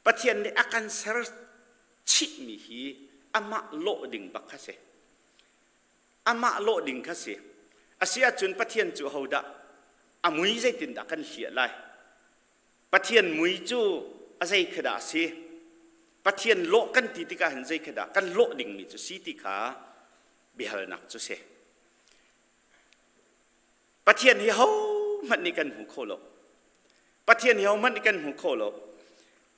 Pathian nih a kan ser chihmi hi amah lawh ding bak kha si. Amah lawh ding kha si. A si ahcun Pathian cu hodah a mui zeitindah kan hliah lai? Pathian mui cu a zei khi dah a si? Pathian lawh kan ti tikah hin zei khi dah kan lawh dingmi cu si ti kha biahalnak cu si. Pathian hi hohmanh nih kan hmu kho lo. Pathian hi hohmanh nih kan hmu kho lo.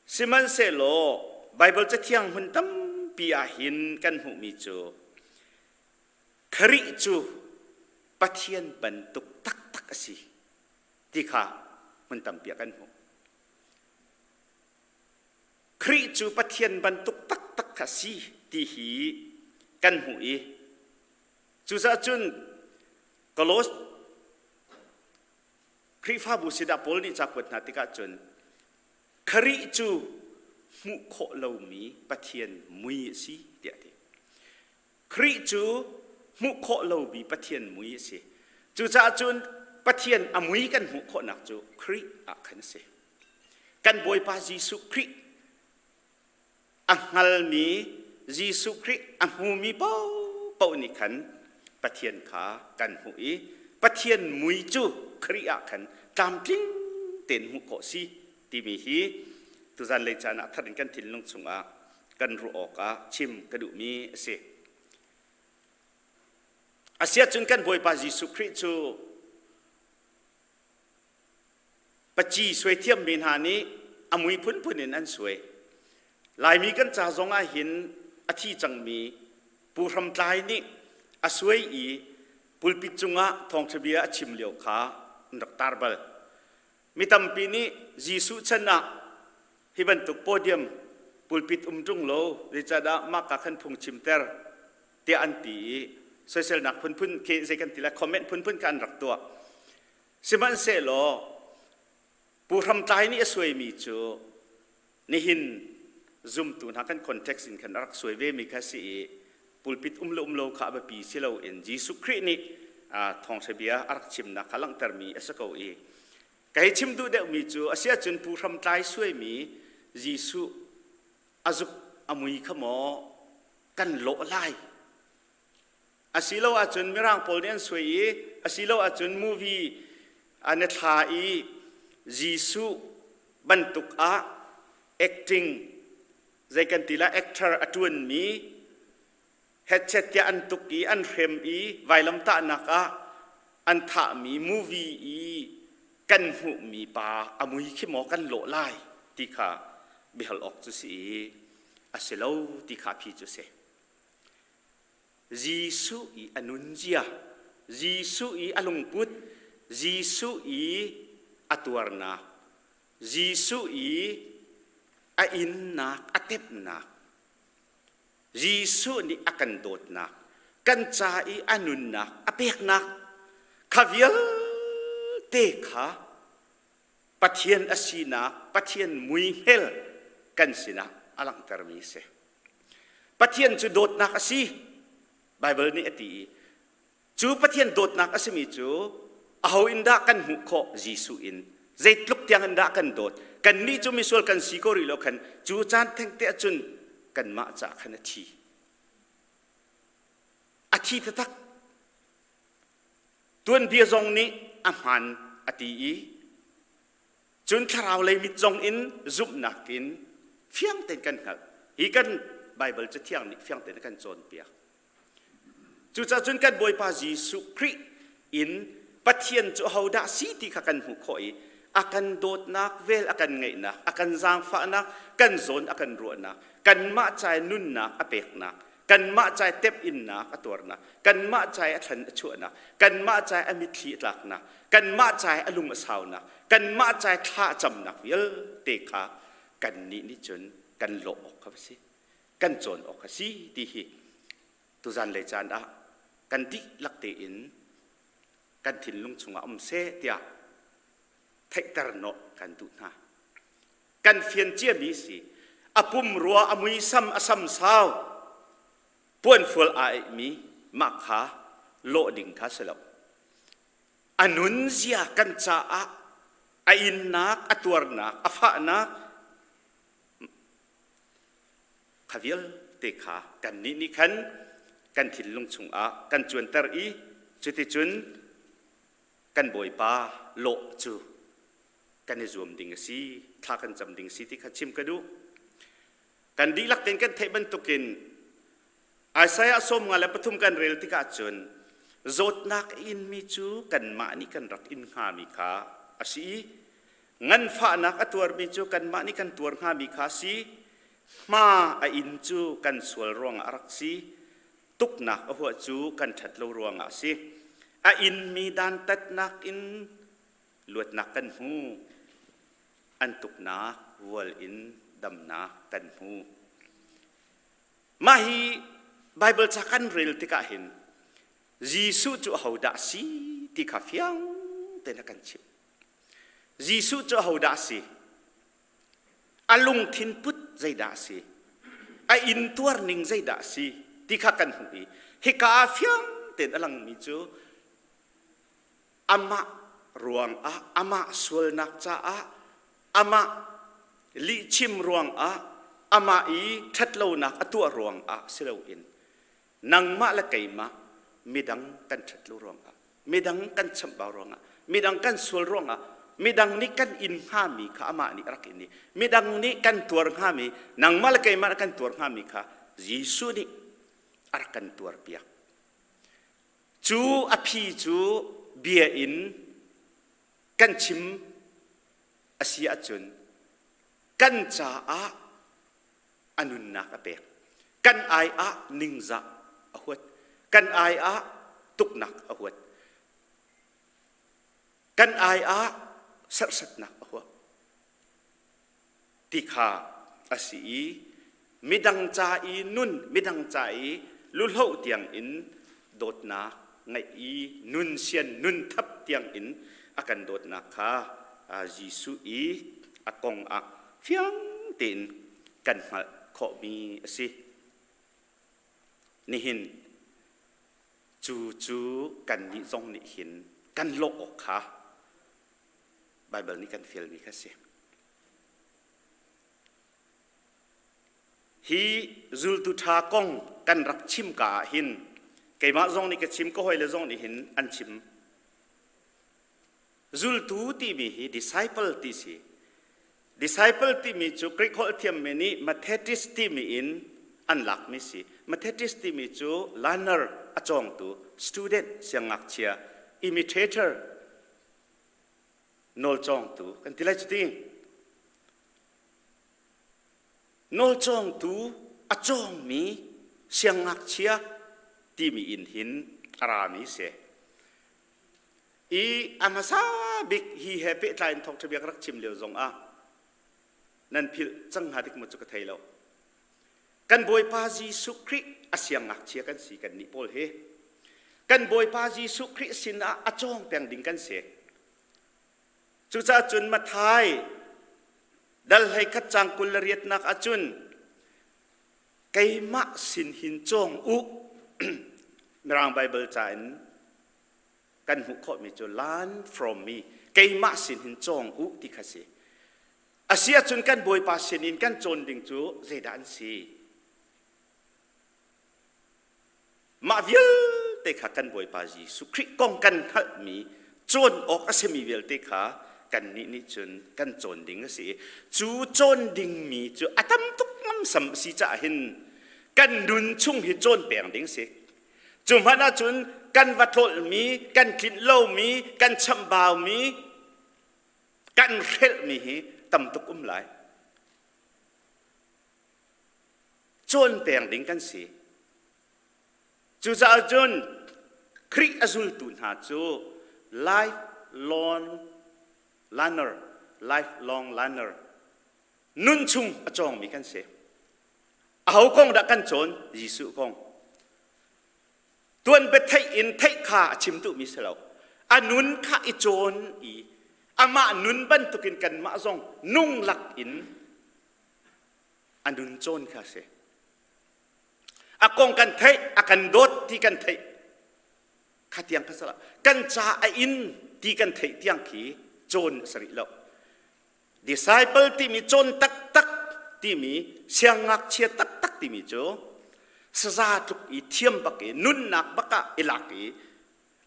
Sihmanhsehlaw Baibal Cathiang hmun tampi ah hin kan hmuhmi cu Khrih cu Pathian bantuk taktak a si ti kha hmun tampi ah kan hmuh. Khrih cu Pathian bantuk taktak kha a si ti hi kan hmuh i cucaah cun Kolos Khrihfabu sinah Paul nih ca kuat hna tikah cun Khrih cu hmuh khawh lomi Pathian mui a si tiah a ti. Khrih cu hmuh khawh lomi Pathian mui a si. Cucaah cun Pathian a mui kan hmuh khawhnak cu Khrih ah khan a si. Kan Bawipa Jesuh Khrih a hngalmi Jesuh Khrih a hmumi paohpaoh nih khan Pathian kha kan hmuh i Pathian mui cu Khrih ah khan tlamtling tein hmuh khawh si timi hi tuzan lei caan ah thar in kan thinlung chungah kan ruah awkah chim ka duhmi a si. Asiahcun kan Bawipa Jesuh Khrih cu Paci suai thiammi hna nih a mui phunphun in an suai. Laimi kan ca zong ah hin a thi cangmi Pu Hram Tlai nih a suai i pulpit cungah thawngṭha bia a chim lio kha an rak tar bal. Mi tampi nih Jesuh chan ah hi bantuk podium pulpit um ṭung lo zeicahdah mah ka khan phung chimter tiah an ti i soiselnak phunphun khi zei kan ti lai comment phunphun kha an rak tuah. Sihmanhsehlaw Pu Hram Tlai nih a suaimi cu nihin zumtu hna kan context in khan a rak suai vemi kha si i pulpit um le um lo kha a biapi si loin Jesuh Khrih nih thawngṭha bia a rak chimnak kha langhtermi a si ko i ka hei chim duh deuhmi cu a si ahcun Pu Hram Tlai suaimi Jesuh a zuk a mui kha maw kan lawh lai Asilo ahcun Mirang pawl nih an suai i asilo ahcun movie an i thla i Jesuh bantuk ah acting zei kan ti la actor a ṭuanmi headset tiah an tuk i an hrem i vailamtahnak ah an thahmi movie i kan hmuhmi pa a mui khi maw kan lawh lai ti kha biahal awk cu si i a si lo ti kha phi cu si. Jesuh i a nunzia, Jesuh i a lungput, Jesuh i a tuarnak, Jesuh i a innak, a tepnak, Jesuh nih a kan dawtnak, kan ca i a nunnak, a peknak, kha vialte kha Pathian a sinak, Pathian muihmel kan sinah a langhtermi a si. Pathian cu dawtnak a si, Baibal nih a ti i cu Pathian dawtnak a simi cu aho in dah kan hmuh khawh Jesuh in zeitluk tiang in dah kan dawt kannih cu misual kan si ko rih lo khan cu caan thengte ahcun kanmah caah khan a thi a thi taktak tuanbia zong nih a hmaan a ti i Cun thlarau lei mit zong in zumhnak in fiang tein kan hngalh. Hi kan Baibal Cathiang nih fiang tein a kan cawnpiak. Cucaah cun kan Bawipa Jesuh Khrih in Pathian cu ahodah si ti kha kan hmuh khawh i A kan dawtnak, vel a kan ngeihnak, a kan zaangfahnak, kan zawn a kan ruahnak, kanmah ca i nunnak a peknak, kanmah ca i temhinnak a tuarnak, kanmah ca i a thlan a chuahnak, kanmah ca i a mitthli a tlaknak, kanmah ca i a lung a saunak, kanmah ca i thla a camnak vialte kha kannih nih cun kan lawh awk kha a si, kan cawn awk a si ti hi tuzan lei caan ah kan dihlak tein kan thinlung chungah um seh tiah theihter nawh kan duh hna. Kan fian ciami si a pumrua a muisam a samsau puanfual aa eihmi mah kha lawh ding kha si lo. A nunzia kan caah a innak, a tuarnak, a fahnak kha vialte kha kannih nih khan kan thinlung chungah kan cuanter i cuticun kan Bawipa lawh cu kan i zuam ding a si, thla kan cam ding a si ti kha chim ka duh. Kan dihlak tein kan theih bantukin Isaiah 53 kan rel tikah cun zawtnak a inmi cu kanmah nih kan rak in hngami kha a si i nganfahnak a tuarmi cu kanmah nih kan tuar hngami kha a si. Hma a in cu kan sual ruangah a rak si. Tuknak a huah cu kan ṭhat lo ruangah a si. A inmi dantatnak in luatnak kan hmu. An tuknak vual in damnak kan hmu. Mah hi Baibal ca kan rel tikah hin Jesuh cu ahodah a si ti kha fiang tein a kan chimh. Jesuh cu ahodah a si? A lungthin put zeidah a si? A intuar ning zeidah a si ti kha kan hmuh i hika ah fiang tein a langmi cu amah ruangah amah sualnak caah amah lihchim ruangah amah i ṭhatlonak a tuah ruangah si loin nangmah le keimah midang kan ṭhat lo ruangah midang kan chamhbau ruangah midang kan sual ruangah midang nih kan in hngami kha amah nih a rak in i midang nih kan tuar hngami nangmah le keimah kan tuar hngami kha Jesuh nih a rak kan tuarpiak. Cu a phi cu bia in kan chim a si ahcun kan caah a nunnak a pek. Kan ai ah ningzah a huat. Kan ai ah tuknak a huat. Kan ai ah serhsatnak a huat. Ti kha a si i midang ca i nun, midang ca i luhloh tiang in dawtnak ngeih i nun sian nun thap tiang in a kan dawtnak kha Jesuh i a kong ah fiang tein kan hngalh khawhmi a si. Nihin cu cu kannih zong nih hin kan lawh awk kha Baibal nih kan fialmi kha a si. Hi zultu ṭha kong kan rak chim ka ah hin keimah zong nih ka chim, ka hawile zong nih hin an chim. Zultu timi hi disciple ti si. Disciple timi cu Greek holh thiammi nih mathetis timi in an lakmi si. Mathetis timi cu learner a cawngtu, student siangngakchia, imitator nawlcawngtu kan ti lai cuti. Nawlcawngtu a cawngmi siangngakchia timi in hin a rami si. I a hmasa bik hi he pehtlai in thawngṭha bia ka rak chim lio zong ah nan philh cang hnga dik maw cu ka thei lo. Kan Bawipa Jesuh Khrih a siangngakchia kan si kan nih pawl hi. Kan Bawipa Jesuh Khrih sinah a cawng peng ding kan si. Cucaah cun Matthai dal hlei khat cang 28 nak ahcun keimah sin hin cawng u Mirang Bible ca in kan hmuh khawhmi cu learn from me keimah sin hin cawng u ti kha si. A si ahcun kan Bawipa sin in kan cawn ding cu zeidah an si? Mah vialte kha kan Bawipa Jesuh Khrih kong kan hngalhmi cawn awk a simi vialte kha kannih nih cun kan cawn ding a si i cu cawn dingmi cu a tam tuk ngamsam a si caah hin kan nun chung hi cawn peng ding a si. Cu hmanh ahcun kan va tlolhmi, kan tlinh lomi, kan chamhbaumi. Kan hrelhmi hi tam tuk um lai. Cawn peng ding kan si. Cucaah cun Khrih a zultu hna cu lifelong learner, lifelong learner, nun chung a cawngmi kan si. Aho kong dah kan cawn? Jesuh kong. Tuan biatheih in theih kha a chim duhmi si lo. A nun kha i cawn i amah nun bantukin kanmah zong nung lak in a nun cawn kha a si. A kong kan theih, a kan dawt ti kan theih. Kha tiang kha salah. Kan ca a in ti kan theih tiang khi cawn a si rih lo. Disciple timi cawn taktak timi siangngakchia taktak timi cu saza tluk i thiam bak i nunnak bak ah i lak i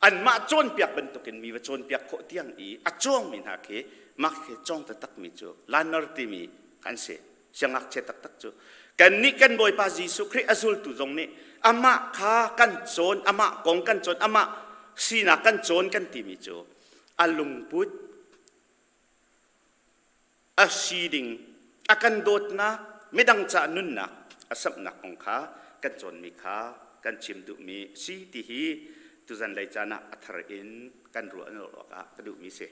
anmah cawnpiak bantukin mi va cawnpiak khawh tiang i a cawngmi hna khi mah khi cawng taktakmi cu learner timi an si siangngakchia taktak cu kannih kan Bawipa Jesuh Khrih a zultu zong nih amah kha kan cawn amah kong kan cawn amah sinak kan cawn kan timi cu a lungput a si ding a kan dawtnak midang ca nunnak a samhnak kong kha kan cawnmi kha kan chim duhmi si ti hi tuzan lei caan ah a thar in kan ruah awk ah ka duhmi si.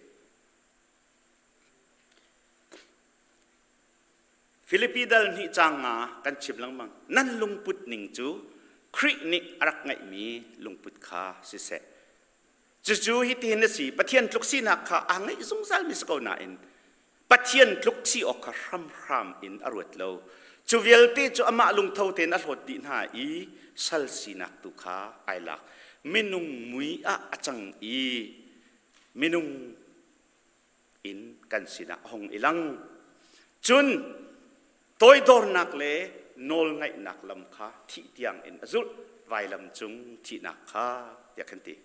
Filipi dal hnih caang nga kan chim lengmang nan lungput ning cu Khrih nih a rak ngeihmi lungput kha siseh Cucu hitihin a si, Pathian tluk sinak kha aa ngeih zungzalmi si ko nain Pathian tluk si awk kha hramhram in a ruat lo. Cu vialte cu amah lungtho tein a hlawt dih hna i sal sinak tu kha ai lak. Minung mui ah a cang i minung in kan sinah a hung i lang. Cun toidornak le nawlngaihnak lam kha thih tiang in a zulh, vailam cung thihnak kha tiah kan ti.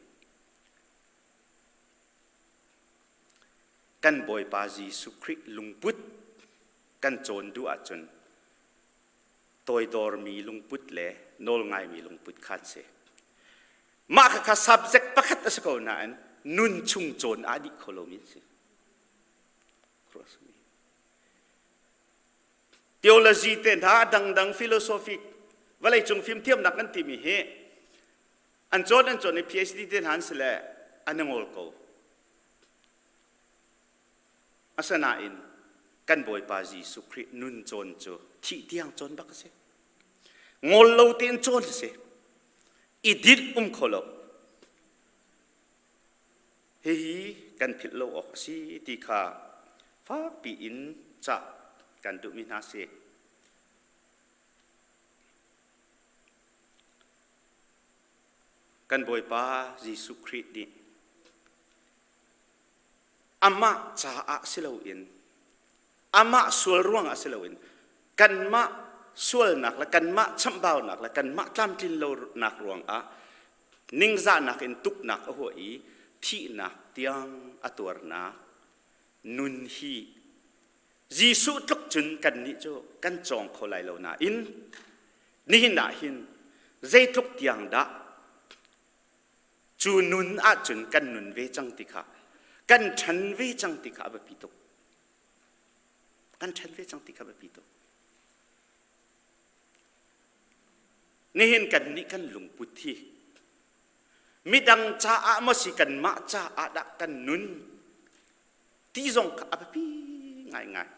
Kan Bawipa Jesuh Khrih lungput kan cawn duh ahcun toidormi lungput le nawlngaimi lungput kha an si. Mah khakha subject pakhat a si ko nain nun chung cawn aa dih kho lomi an si. Theology te hna dangdang philosophy vawleicung fimthiamnak kan timi hi an cawn an cawn i PhD te hna an si le an i ngol ko. Asinain kan Bawipa Jesuh Khrih nun cawn cu thih tiang cawn bak a si. Ngol lo tein cawn a si. I dinh um kho lo. Hihi kan philh lo awk a si ti kha fakpi in cah kan duhmi hna si. Kan Bawipa Jesuh Khrih nih amah caah si loin amah sual ruangah si loin kanmah sualnak le kanmah chamhbaunak le kanmah tlamtlin lonak ruangah ningzahnak in tuknak a huah i thihnak tiang a tuarnak nun hi Jesuh tluk cun kannih cu kan cawng kho lai lo nain nihin ah hin zeitluk tiang dah Cu nun ahcun kan nun ve cang ti kha, kan ṭhan ve cang ti kha a biapi tuk. Kan ṭhan ve cang ti kha a biapi tuk. Nihin kan nih kan lungput hi midang caah maw si kanmah caah dah kan nun ti zong kha a biapi ngaingai.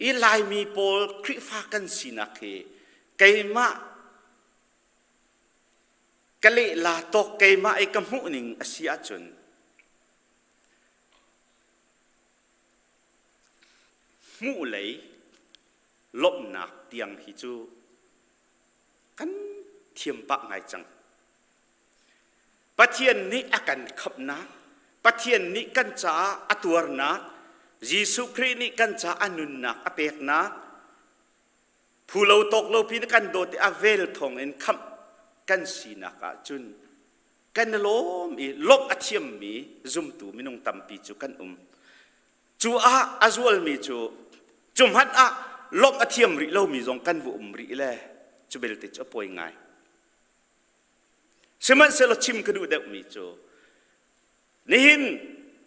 I Laimi pawl Khrihfa kan sinak hi keimah ka lehla tawk keimah i ka hmuhning a si ahcun hmuh lei lawmhnak tiang hi cu kan thiam pah ngai cang. Pathian nih a kan khamhnak, Pathian nih kan caah a tuarnak, Jesuh Khrih nih kan caah a nunnak a peknak, phu lo tawk lo pi kan dawt i a vel thawng in khamh kan sinak ah cun kan i lawm i lawmh a thiammi zumtu minung tampi cu kan um. Cu ah a zualmi cu cu hmanh ah lawmh a thiam rih lomi zong kan va um rih le cu belte cu a pawi ngai. Sihmanhsehlaw chim ka duh deuhmi cu nihin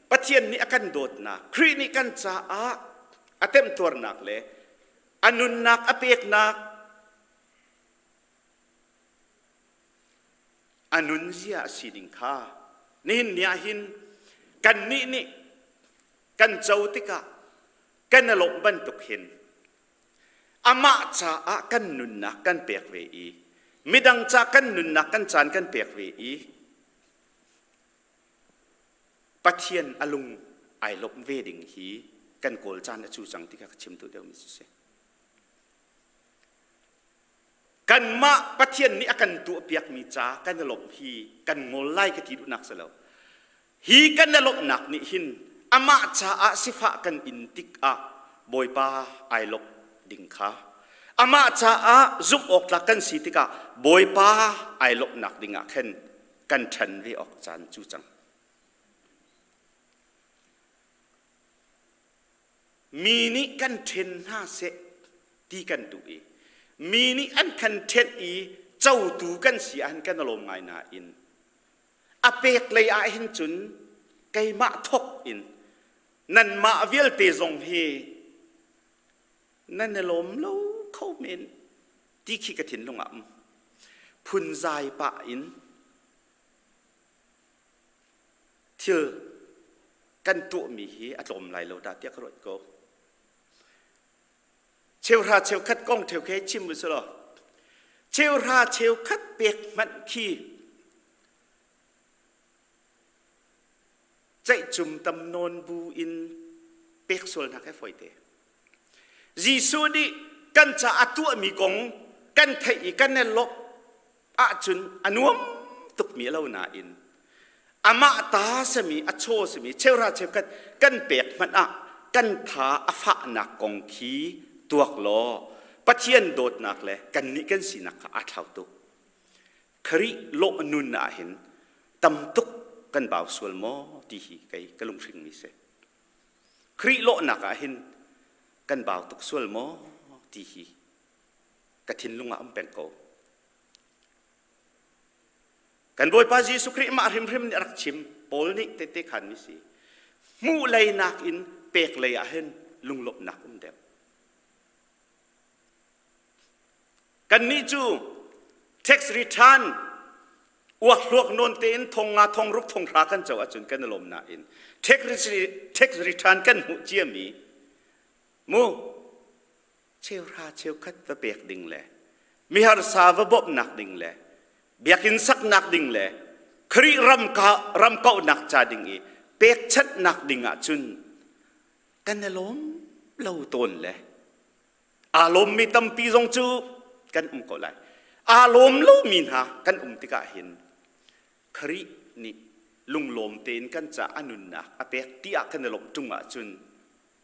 Pathian nih a kan dawtnak, Khrih nih kan caah a temtuarnak le a nunnak a peknak a nunzia a sining kha nihin ni ah hin kannih nih kan co tikah kan i lawmh bantuk hin amah caah kan nunnak kan pek ve i midang ca kan nunnak kan caan kan pek ve i Pathian a lung ai lawmh ve ding hi kan kawl caan a cu cang ti kha ka chim duh deuhmi cu si. Kanmah Pathian nih a kan tuahpiakmi ca kan i lawmh hi kan ngol lai ka ti duhnak si lo. Hi kan i lawmhnak nih hin amah caah sifah kan in tikah Bawipa ai lawmh ding kha amah caah zumh awk tlak kan si tikah Bawipa ai lawmhnak dingah khan kan ṭhan ve awk caan cu cang. Mi nih kan ṭhen hna seh ti kan duh i mi nih an kan ṭhenh i cotu kan si ahhin kan i lawm ngai nain a pek lei ah hin cun keimah thawk in nanmah vialte zong hi nan i lawm lo kho men ti khi ka thinlung ah um phunzai pah in thil kan tuahmi hi a tlawm lai lo dah tiah ka ruat ko. Cheuhra cheukhat kong theu khi chim u law cheuhra cheukhat pek hmanh khi ceihcum tam nawn bu in pek sual hna kai fawi te. Jesuh nih kan ca a tuahmi kong kan theih i kan i lawmh ahcun a nuam tukmi a lo nain amah ta sami a chaw sami cheuhra cheukhat kan pek hmanh ah kan tha a fahnak kong khi tuak law Pathian dawtnak le kannih kan sinak kha aa thlau tuk. Khrih lawh nun ah hin tam tuk kan bau sual maw ti hi kei ka lunghringmi si. Khrih lawhnak ah hin kan bau tuk sual maw ti hi ka thinlung ah um peng ko. Kan Bawipa Jesuh Khrih mah hrimhrim nih a rak chim. Paul nih tehte khan mi si. Hmuh lei nakin pek lei ah hin lunglawmhnak um deuh. Kannih cu tax return uak hluak nawn tein thong nga thong ruk thong hra kan co ahcun kan i lawm nain tax return kan hmuh ciami mu cheuhra cheukhat va pek ding le miharsa va bawmhnak ding le biakinn saknak ding le Khrih ram ka ram kauhnak ca ding i pekchanhnak ding ahcun kan i lawm lo tawn le aa lawmmi tampi zong cu kan um ko lai aa lawm lomi hna kan um tikah hin Khrih nih lunglawm tein kan ca a nunnak a pek ti ah kan i lawmh ṭung ahcun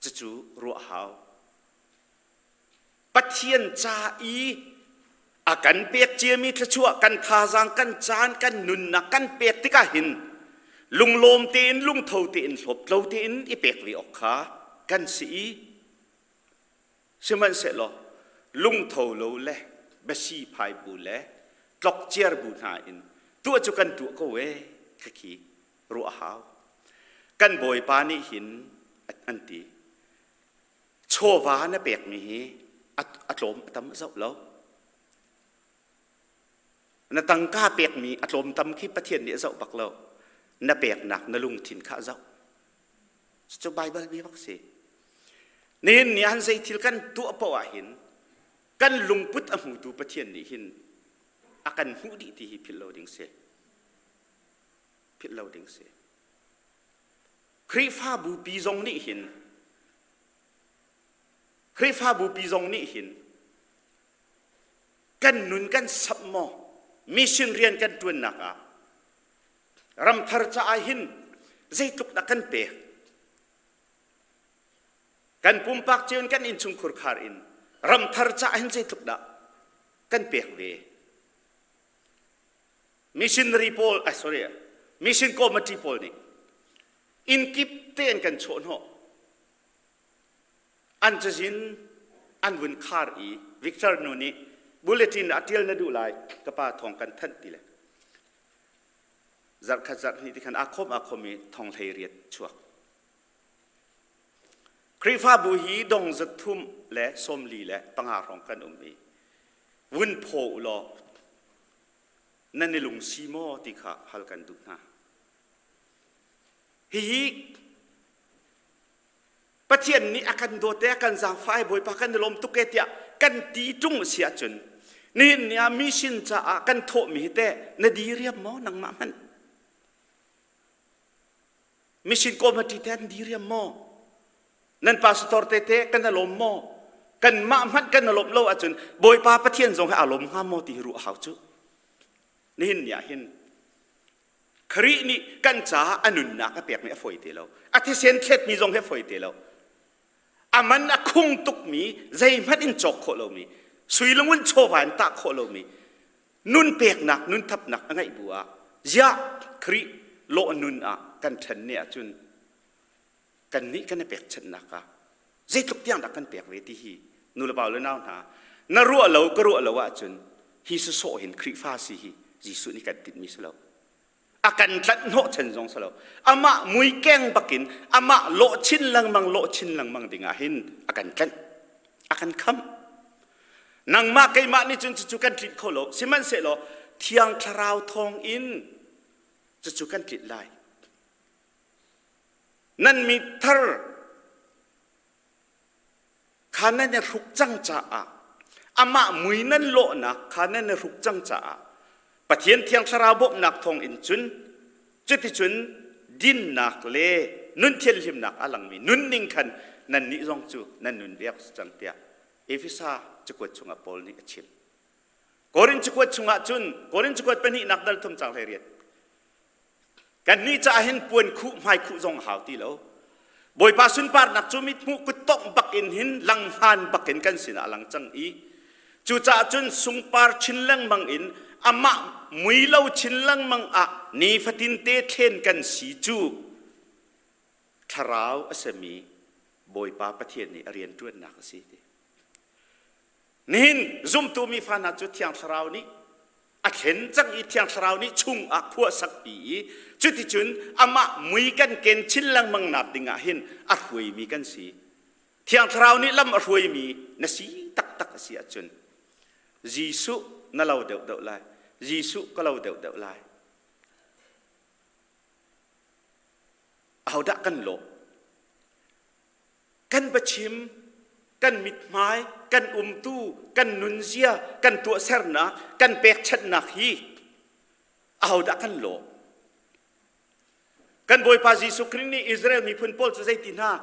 cucu ruah hau Pathian ca i a kan pek ciami thluachuah kan thazaang kan caan kan nunnak kan pek tikah hin lunglawm tein lungtho tein hlawptlo tein i pek ve awk kha kan si i Sihmanhsehlaw lungtho lo le biasi phai bu le tlokciar bu hna in tuah cu kan tuah ko ee khakhi ruah a hau. Kan Bawipa nih hin an ti chawva na pekmi hi a tlawm a tam a zoh lo. Na tangka pekmi a tlawm tam khi Pathian nih a zoh bak lo. Na peknak na lungthin kha a zoh. Cucu Baibal bia bak si. Nihin ni han zei thil kan tuah paoh ah hin kan lungput a hmutu Pathian nih hin a kan hmuh dih ti hi philh lo ding si. Philh lo ding si. Khrihfabu pi zong nih hin Khrihfabu pi zong nih hin kan nun kan samh maw mission rian kan ṭuannak ah Ramthar caah hin zeitluk dah kan pek? Kan pumpak cio in kan innchungkhur khar in ramthar caah hin zeitluk dah kan pek ve? Missionary pawl, ah sorry, mission committee pawl nih inn kip te an kan chawh hnawh. An cazin an vun khar i Victor nu nih bulletin ah ṭial na duh lai ka pa thawng kan thanh ti le zarhkhat zarhhnih ti khan aa khawm aa khawm i thong 18 chuak. Khrihfabu hi dong zathum le 45 hrawng kan um i vun phaw u law nan i lungsi maw ti kha hal kan duh hna. Hihi Pathian nih a kan dawt e a kan zaangfah e Bawipa kan i lawm tuk e tiah kan ti ṭung a si ahcun nihin ni ah mission caah kan thawhmi hi teh na diriam maw nangmah hmanh mission committee te an diriam maw nan pastor te te kan i lawm maw kanmah hmanh kan i lawmh lo ahcun Bawipa Pathian zong hi aa lawm hnga maw ti hi ruah a hau cu nihin ni ah hin Khrih nih kan caah a nunnak a pekmi a fawi te lo. A thisen thletmi zong hi a fawi te lo. A man a khung tukmi, zeihmanh in cawk khawh lomi, sui lungun chawva in tah khawh lomi, nun peknak, nun thapnak a ngeih bu ah, ziah Khrih lawh nun ah kan ṭhen ne ahcun kannih kan i pekchanhnak ah zeitluk tiang dah kan pek ve ti hi nulepa le nau hna na ruah lo ka ruah lo ahcun hi sawsawh hin Khrihfa si hi Jesuh nih kan tinhmi si lo a kan tlanh hnawh chan zong si lo amah mui keng bakin amah lawh chin lengmang lawh chin lengmang ding ah hin a kan tlanh a kan kham nangmah keimah nih cun cucu kan tlinh kho lo sihmanhsehlaw thiang thlarau thawng in cucu kan tlinh lai Nan mi thar kha nan i hruk cang caah amah mui nan lawhnak kha nan i hruk cang caah Pathian Thiang Thlarau bawmhnak thawng in cun cuticun dinnak le nun thianhlimnak a langmi nunning khan nannih zong cu nan nun ve cang tiah Efesa cakuat chungah Paul nih a chim. Korin cakuat chungah cun Korin cakuat pahnihnak dal thum cang 18 Kannih caah hin puan khuh hmai khuh zong a hau ti lo. Bawipa sunparnak cu mithmuh kuttongh bak in hin langhngan bak in kan sinah a lang cang i cucaah cun sungpar chin lengmang in amah mui lo chin lengmang ah nifatin te thlen kan si cu thlarau a simi Bawipa Pathian nih a rianṭuannak a si ti. Nihin zumtu mi fa hna cu Thiang Thlarau nih a thlen cang i Thiang Thlarau nih chung ah khua sakpi i cuticun amah mui kan ken chin lengmang nak ding ah hin a hruaimi kan si. Thiang Thlarau nih lam a hruaimi na si taktak a si ahcun Jesuh na lo deuhdeuh lai. Jesuh ka lo deuhdeuh lai. Ahodah kan lawh? Kan biachim, kan mithmai, kan umtu, kan nunzia, kan tuahsernak, kan pekchanhnak hi ahodah kan lawh? Kan Bawipa Jesuh Khrih nih Israel miphun pawl cu zeiti hna?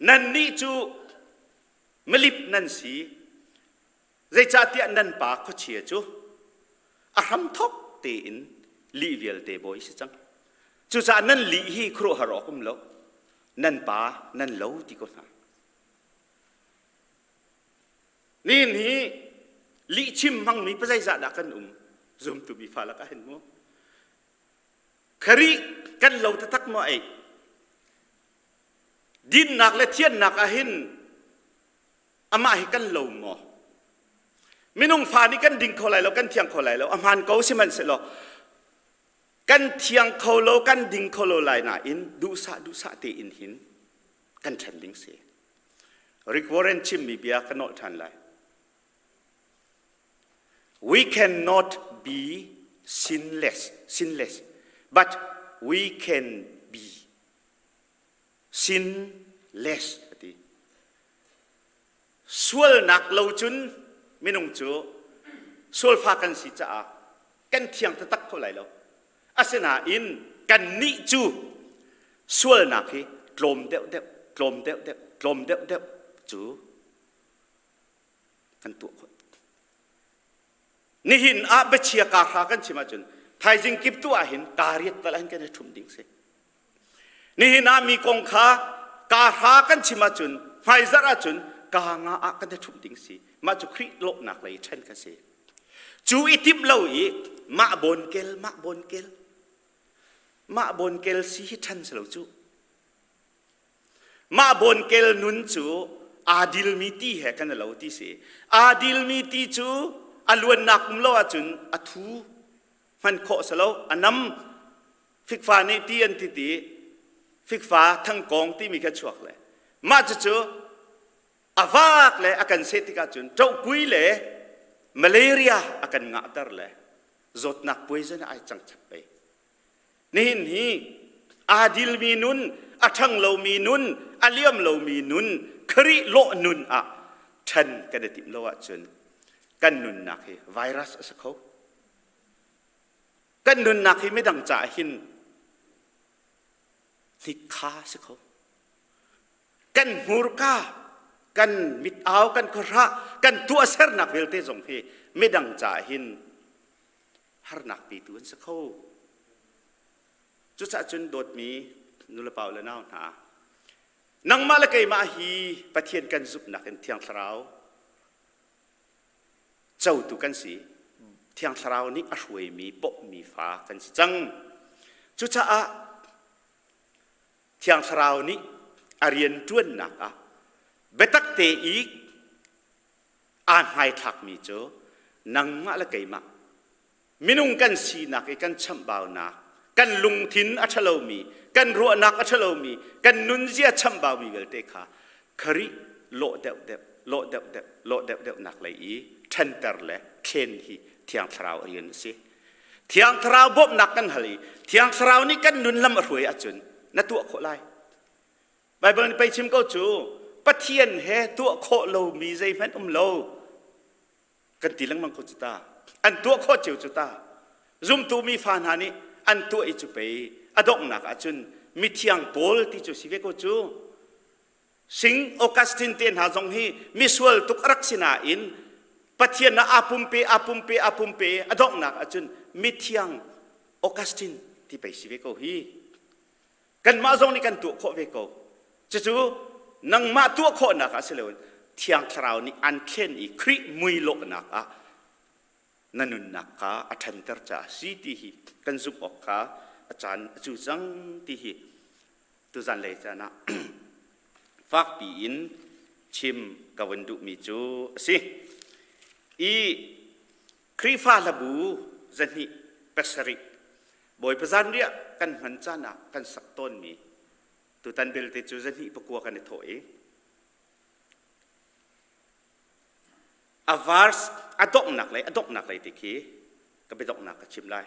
Nannih cu milip nan si, zeicahtiah nan pa khuachia cu a hramthok tein lih vialte bawi si cang. Cucaah nan lih hi khuaruahhar awk um lo. Nan pa nan lo ti ko hna. Nihin hi lihchim hmangmi pazeizah dah kan um zumtu mi fa lakah hin mu. Kharih kan lo taktak maw ei? Dinnak le thiannak ah hin amah hi kan lo maw? Minung fa nih kan ding kho lai lo, kan thiang kho lai lo, a hmaan ko sihmanhsehlaw kan thiang kho lo kan ding kho lo lai nain duhsah duhsah tein hin kan ṭhen ding si Rick Warren chimmi bia ka nolh ṭhan lai we cannot be sinless sinless but we can be sinless ati Sualnak lo cun minung cu sualfa kan si caah kan thiang taktak kho lai lo. Asinain kannih cu sualnak hi tlawm deuhdeuh, tlawm deuhdeuh, tlawm deuhdeuh cu kan tuah khawh. Nihin ah biachia kaa hra kan chim ahcun thaizing kip tu ah hin kaa riat tal ah hin kan i ṭhum ding si. Nihin ah mi kong kha kaa hra kan chim ahcun hmaizarh ahcun kaa nga ah kan i ṭhumh ding si. Mah cu Khrih lawhnak lei ṭhen kha si. Cu i timh lo i mah bawnkel mah bawnkel mah bawnkel si hi ṭhan si lo cu. Mah bawnkel nun cu aa dilmi ti he kan i lo ti si. Aa dilmi ti cu a luannak um lo ahcun a thu hman khawh si lo, a nam Fikfa nih ti an ti ti fikfa thangkawng timi kha chuak le mah cucu A vak le a kan seh tikah cun ṭohkui le malaria a kan ngahter le zawtnak poison ai cang chap pei. Nihin hi aa dilmi nun, a ṭhang lomi nun, a liam lomi nun, Khrih lawh nun ah ṭhan kan i timh lo ahcun kan nunnak hi virus a si kho. Kan nunnak hi midang caah hin hnitkha si kho. Kan hmurka, kan mit-au, kan khuahrah, kan tuahsernak vialte zong hi midang caah hin harnak petu an si kho. Cucaah cun dawtmi nulepa le nau hna, nangmah le keimah hi Pathian kan zumhnak in Thiang Thlarau cotu kan si. Thiang Thlarau nih a hruaimi pawhmi fa kan si cang. Cucaah Thiang Thlarau nih a rian ṭuannak ah biatak te i aa hmaithlakmi cu nangmah le keimah minung kan sinak i kan chamhbaunak kan lungthin a ṭhalomi kan ruahnak a ṭhalomi kan nunzia chamhbaumi vialte kha Khrih lawh deuhdeuh lawh deuhdeuh lawh deuhdeuhnak lei i ṭhanter le thlen hi Thiang Thlarau a rian a si. Thiang Thlarau bawmhnak kan hal i Thiang Thlarau nih kan nun lam a hruai ahcun na tuah khawh lai. Baibal nih pei chim ko cu Pathian he tuah khawh lomi zeihmanh um lo kan ti lengmang ko cu ta. An tuah khawh cio cu ta. Zumtu mi fa hna nih an tuah i cu pei a donghnak ahcun mithiang Paul ti cu si ve ko cu. Sing Augustine te hna zong hi misual tuk a rak si nain Pathian ah aa pumpe aa pumpe aa pumpe a donghnak ahcun mithiang Augustine ti pei si ve ko hi. Kanmah zong nih kan tuah khawh ve ko. Cucu nangmah tuah khawhnak ah si loin Thiang Thlarau nih an thlen i Khrih mui lawhnak ah na nunnak kha a ṭhanter caah si ti hi kan zumh awk kha a caan a cu cang ti hi tuzan lei caan ah fakpi in chim ka vun duhmi cu a si. I Khrihfa hlabu zahnih pasarih Bawipa zanriah kan hman caan ah kan sak tawnmi tutan belte cu zahnih pakua kan i thawh i a verse a donghnak lei a donghnak lei ti khi ka biadonghnak ka chim lai.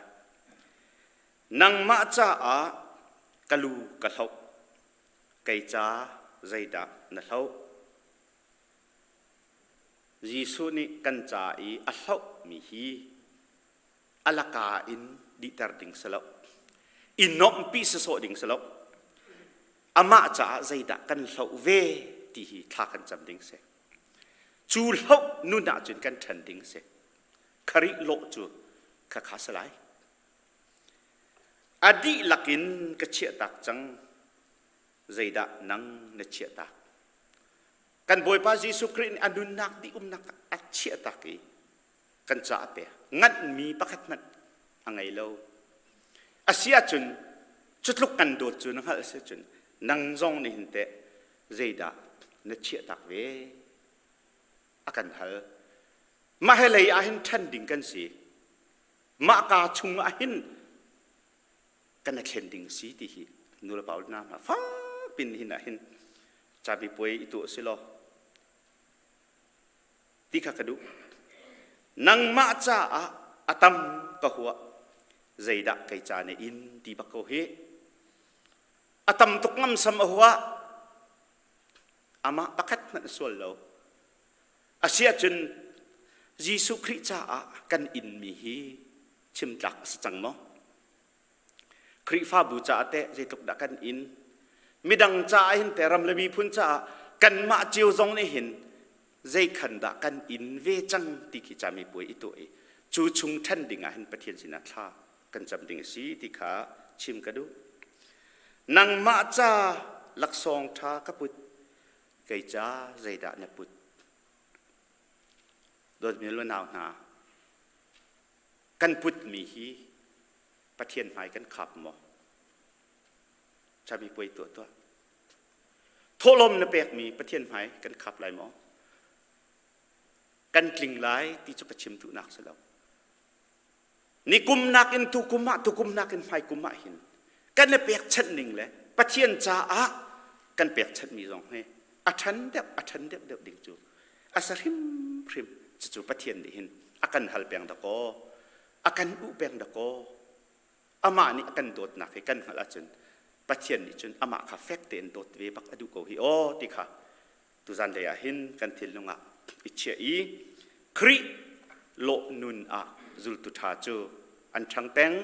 Nangmah caah ka lu ka hloh, kei ca zeidah na hloh? Jesuh nih kan ca i a hlohmi hi a laka in dihter ding si lo. I nuamhpi sawsawh ding si lo. Amah caah zeidah kan hloh ve ti hi thla kan cam ding si. Cu hloh nun ahcun kan ṭhen ding si. Kharih lawh cu khakha si lai. A dihlak in ka chiahtak cang. Zeidah nang na chiahtak? Kan Bawipa Jesuh Khrih nih a nunnak dih umnak a chiahtak i kan ca a pek. Nganhmi pakhat hmanh a ngei lo. A si ahcun cutluk kan dawt cu na hngalh a si ahcun nang zong nih hin teh zeidah na chiahtak ve? A kan hal. Mah he lei ah hin ṭhen ding kan si. Mah kaa chung ah hin kan i thlen ding si ti hi nulepa hna hna fakpin hin ah hin cabipuai i tuah si law ti kha ka duh. Nangmah caah a tam ka huah zeidah kei ca na in ti bak ko hi. A tam tuk ngamsam a huah amah pakhat hmanh a sual lo. Asiahcun Jesuh Khrih caah kan inmi hi chim tlak a si cang maw? Khrihfabu caah teh zeitluk dah kan in? Midang caah hin teh ram le miphun caah kanmah cio zong nih hin zei khan dah kan in ve cang ti khi camipuai i tuah i cu chung ṭhen ding ah hin Pathian sinah thla kan cam ding a si ti kha chim ka duh. Nangmah ca laksawng ṭha ka put, kei ca zeidah na put? Dawtmi lunau hna, kan putmi hi Pathian hmai kan khap maw? Camipuai tuah tuah. Thawhlawm na pekmi Pathian hmai kan khap lai maw? Kan tling lai ti cu ka chim duhnak si lo. Nikum nakin tukum ah, tukum nakin hmaikum ah hin kan i pekchanh ning le Pathian caah kan pekchanhmi zong hi A ṭhan deuh a ṭhan deuh deuh ding cu a sa hrimhrim. Cucu Pathian nih hin a kan hal peng dakaw, a kan uh peng dakaw. Amah nih a kan dawtnak hi kan hngalh ahcun Pathian nih cun amah kha fek tein dawt ve bak a duh ko hi aw ti kha tuzan lei ah hin kan thinlung ah i chiah i Khrih lawh nun ah zultu ṭha cu an ṭhang peng.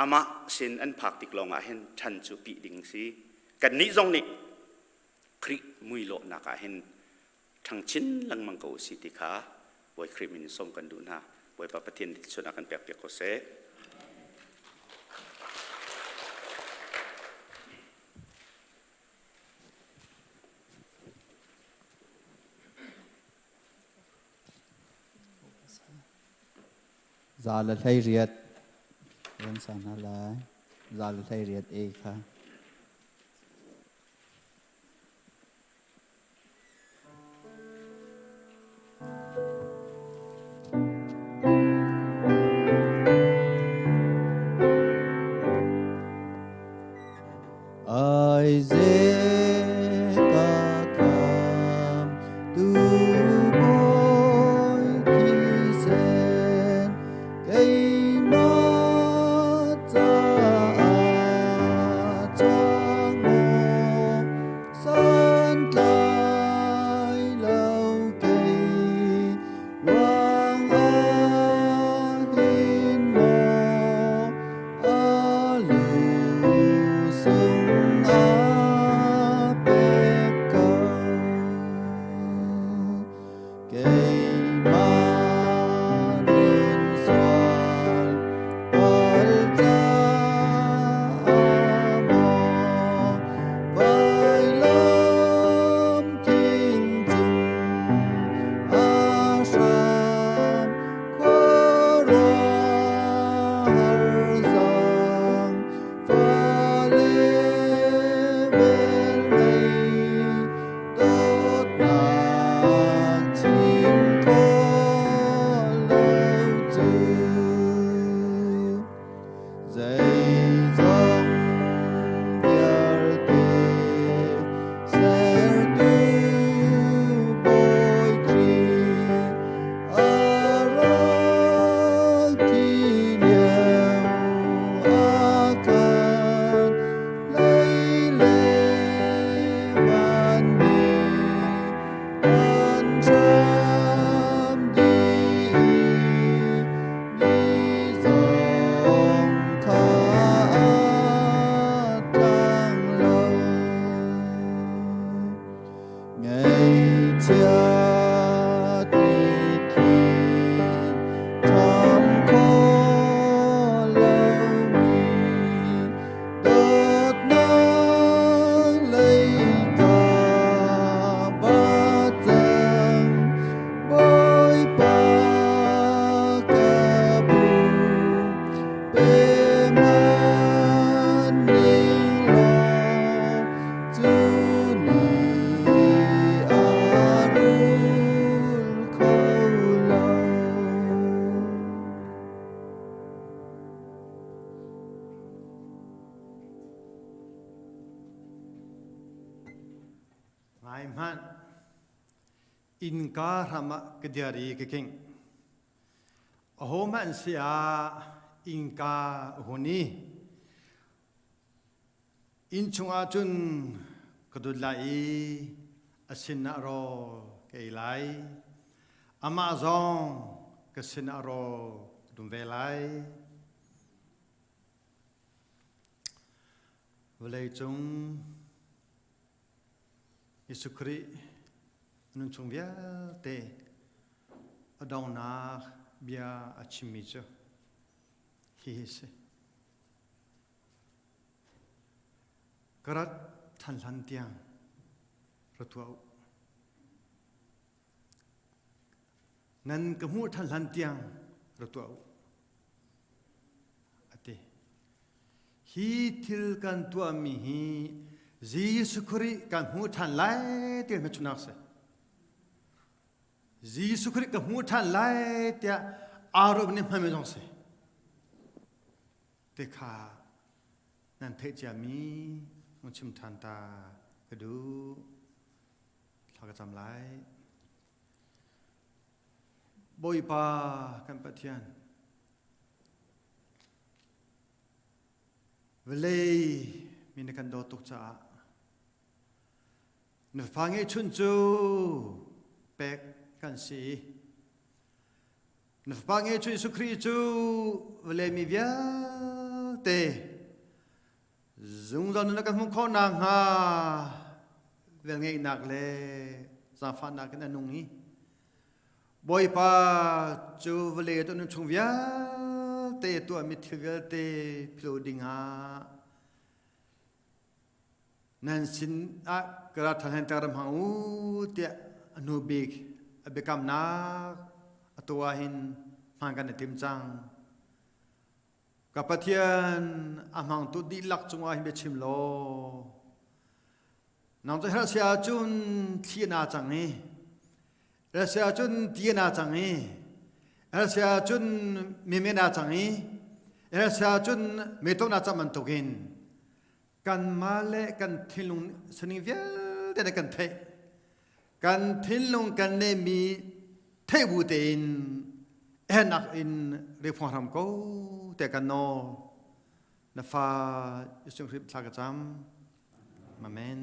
Amah sin an phak tik lawng ah hin ṭhan cu pih ding si. Kannih zong nih Khrih mui lawhnak ah hin ṭhang chin lengmang ko usih ti kha Bawi Khrih min in sawm kan duh hna. Bawipa Pathian nih chun a kan pekpiak ko seh. 118 kan sa hna lai. 118 A kha. Ai ze ka tham tu bawi thisen keimah caah cang maw santlai lo kei ruangah hin maw a lu sung a pek ko. Keimah nun sual pal caah maw vailam thing cung a hram khuaruahhar zang fale velnei dawtnak chim khawh lo cu zeizong vialte sertu Bawi Khrih a rak thi lio ah khan lei le van nih an hram dih i ni zong kha a tlang lo. Ngaihchiat mitthli tham khawh lomi dawtnak lei ka bat cang Bawipa ka phu pe hmanh ning law cu ni a rul kho lo. Ngai hmanh, innka hram ah ka dir i ka king. Ahohmanh si ah innka a hun i inn chungah cun ka dut lai i a sinah rawl ka ei lai. Amah zong ka sinah rawl ka dum ve lai. Vawleicung Jesuh Khrih nunchung vialte a donghnak bia a chimmi cu hihi si. Ka rat ṭhan hlan tiang ra tuah u. Nan ka hmuh ṭhan hlan tiang ra tuah u. A ti. Hi thil kan tuahmi hi Jesuh Khrih kan hmuh ṭhan lai ti hmelchunhnak a si. Jesuh Khrih ka hmuh ṭhan lai tiah aa ruahmi nih hmanmi zong si. Te kha nan theih ciami hung chim ṭhan ta. Ka duh. Thla ka cam lai. Bawipa kan Pathian, vawlei mi na kan dawt tuk caah na fa ngeihchun cu pek kan si i na fapa ngeihchun Jesuh Khrih cu vawlei mi vialte Zungzal nun na kan hmuh khawh nakhnga velngeihnak le zaangfahnak in a nung i Bawipa cu vawlei ah nun chung vialte tuahmi thil vialte philh dingah nan sin ah ka ra ṭhan hen ram hang u tiah a hnu bik a biakamnak a tuah hin hmaan kan i tim cang. Ka Pathian a hmangtu dihlak cungah hin biachim law nang cu herh si ahcun thli naa cang i herh si ahcun ti naa cang i herh si ahcun mime naa cang i herh si ahcun meto naa cang bantukin kanmah le kan thinlung sining vialte nih kan theih kan thinlung kan neihmi theih bu tein ehnak in riphung hram ko te kan nawl na fa Jesuh Khrih thla ka cam amen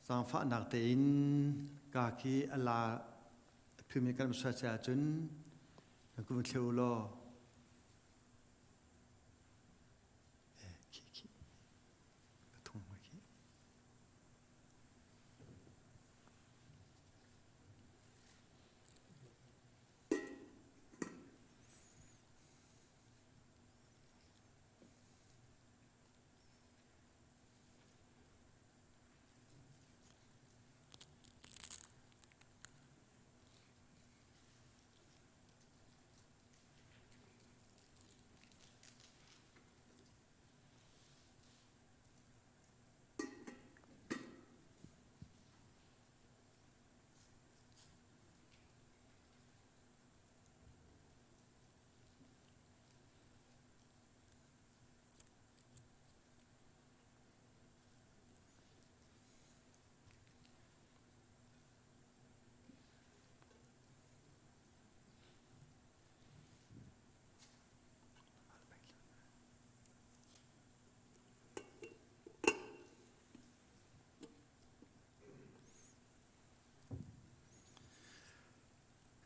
zaangfahnak tein ka khi ala phimi kan sual cun na kum thleu law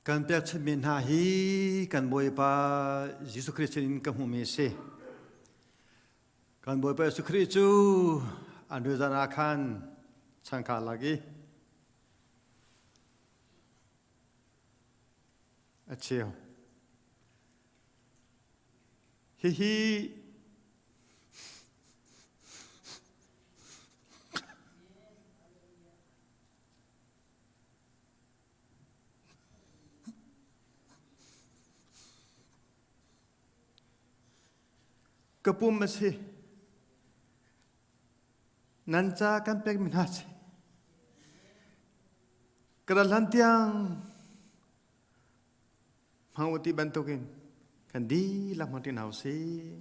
Kan pekchanhmi hna hi kan Bawipa Jesuh Khrih sinin ka hmuhmi a si. Kan Bawipa Jesuh Khrih cu an zan ah khan changka lak i a cheu. Hihi ka pum a si. Nan ca kan pekmi hna si. Ka ral hlan tiang Hmang u ti bantukin kan dihlak hmang ṭi hna u sih.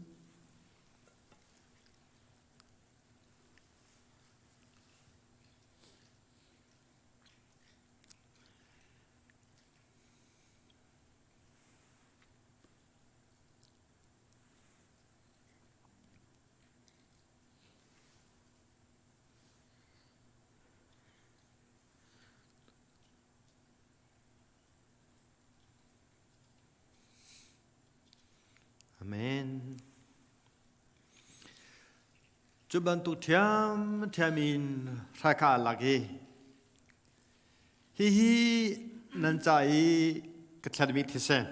Amen. Cu bantuk ṭhiamṭhiam in hrai kha aa lak i hihi nan ca i ka thletmi thisen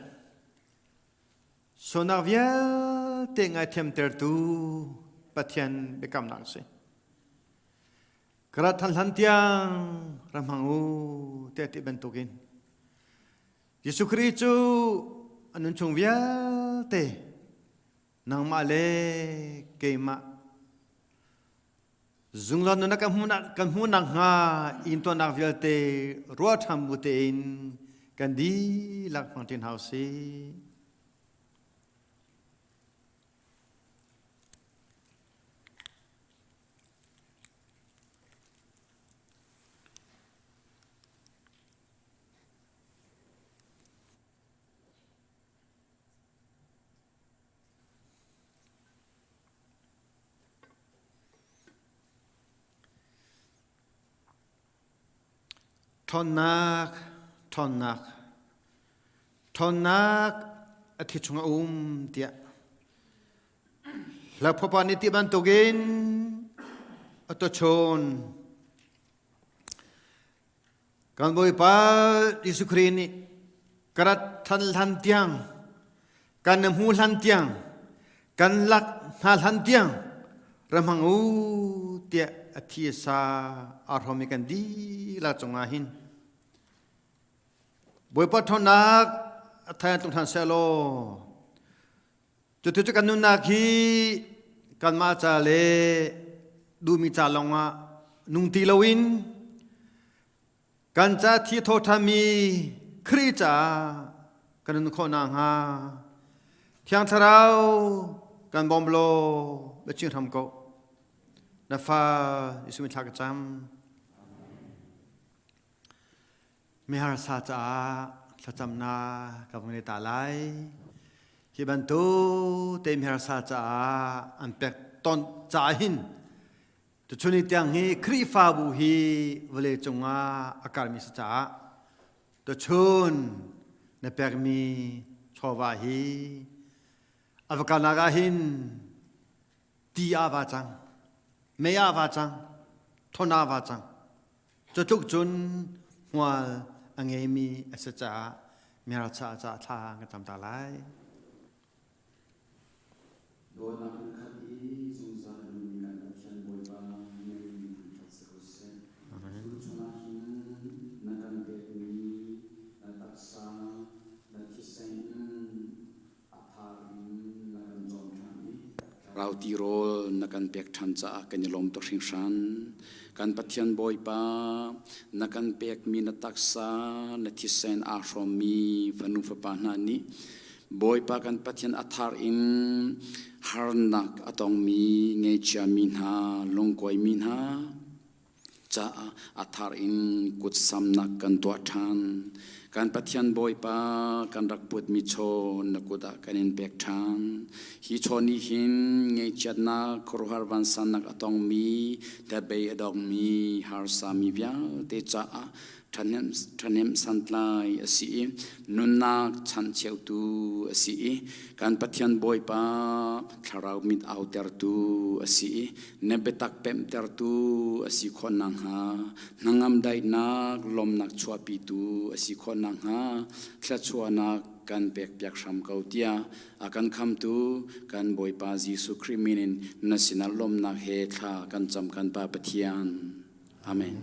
sualnak vialte ngaithiamtertu Pathian biakamnak a si. Ka rat than hlan tiang ra hmang u tiah ti bantukin Jesuh Khrih cu a nun chung vialte nangmah le keimah zungzal nun kan hmuh kan hmuh nakhnga intuarnak vialte ruah ṭhan bu tein kan dihlak hmang ṭin hau sih. Ṭhawnnak, ṭhawnnak, ṭhawnnak a thi chung a um tiah Hlaphuapa nih ti bantukin a tuchun kan Bawipa Jesuh Khrih nih ka rat than hlan tiang kan hmu hlan tiang kan lak hna hlan tiang ra hmang u tiah a thi sa aa hrawmmi kan dihlak cungah hin Bawipa ṭhawnnak a thai tlung ṭhan seh law cucu cu kan nunnak hi kanmah ca le duhmi ca lawngah nung ti loin kan ca thi thaw ṭhanmi Khrih caah kan nun khawh nakhnga Thiang Thlarau kan bawm law biachim hram ko. Na fa Jesuh min thla ka cam. Miharsa caah thlacamnak ka vung nei ta lai. Hi bantuk te miharsa caah an pek ton caah hin tuchun ni tiang hi Khrihfabu hi vawlei cungah a karmi si caah tuchun na pekmi chawva hi a va kalnak ah hin ti ah va cang, mei ah va cang, thon ah va cang. Cutluk cun hmual a ngeimi a si caah miralchah caah thla kan cam ta lai. Dawtnak in khat i zungzal a nungmi kan Pathian Bawipa na min thangṭhat si ko seh. Tu chungah hin na kan pekmi na taksa, na thisen in a thar in na kan cawm ṭhan i Thlarau tirawl na kan pek ṭhan caah kan i lawm tuk hringhran. Kan Pathian Bawipa, na kan pekmi na taksa, na thisen aa hrawmmi fanu fapa hna nih Bawipa kan Pathian a thar in harnak a tongmi, ngeichiami hna, lungkuaimi hna, caah a thar in kutsamnak kan tuah ṭhan. Kan Pathian Bawipa kan rak putmi chaw na kut ah kan in pek ṭhan. Hi chaw nih hin ngaihchiatnak, khuaruahhar vansannak a tongmi, hnabei a dongmi, harsami vialte caah ṭhahnem santlai a si i nunnak chancheutu a si i kan Pathian Bawipa thlarau mit autertu a si i na biatak pemhtertu a si khawh nakhnga hnangam daihnak lawmnak chuahpitu a si khawh nakhnga thluachuahnak kan pekpiak hram ko tiah a kan khamtu kan Bawipa Jesuh Khrih min in na sinah lawmnak he thla kan cam kan Pa Pathian. Amen.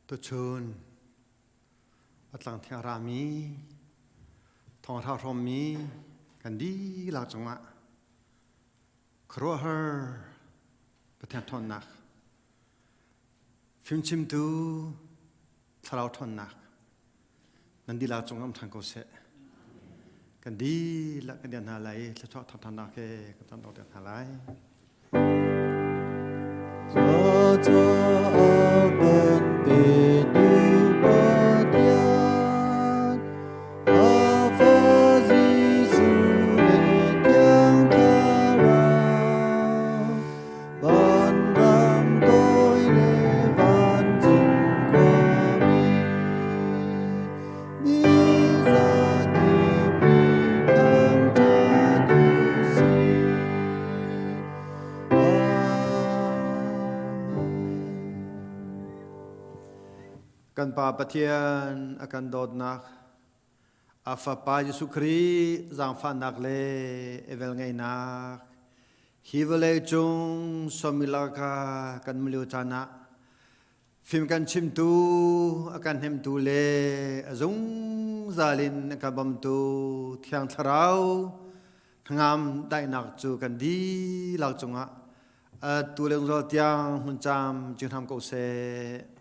Tuchun a tlangthiang rami thawngṭha hrawmmi kan dihlak cungah khuaruahhar Pathian ṭhawnnak fimchimtu thlarau ṭhawnnak nan dihlak cung um ṭhan ko seh. Kan dihlak kan dian hna lai i thluachuah thangṭhatnak he kan cam dawk hna lai. Cacaah kan petu Pathian, a fa Jesuh le Thiang Thlarau, Vanram toi le vancung khuami, mi zakip nih thangṭhat u sih. Kan Pa Pathian a kan dawtnak, a Fapa Jesuh Khrih zaangfahnak le velngeihnak hi vawlei cung sawmilak ah kan um lio caan ah fim kan chimtu, a kan hnemtu le a zungzal. zungzal in kan bawmtu Thiang Thlarau hnangam daihnak cu kan dihlak cungah atu le zungzal tiang hmun cam cing hram ko seh.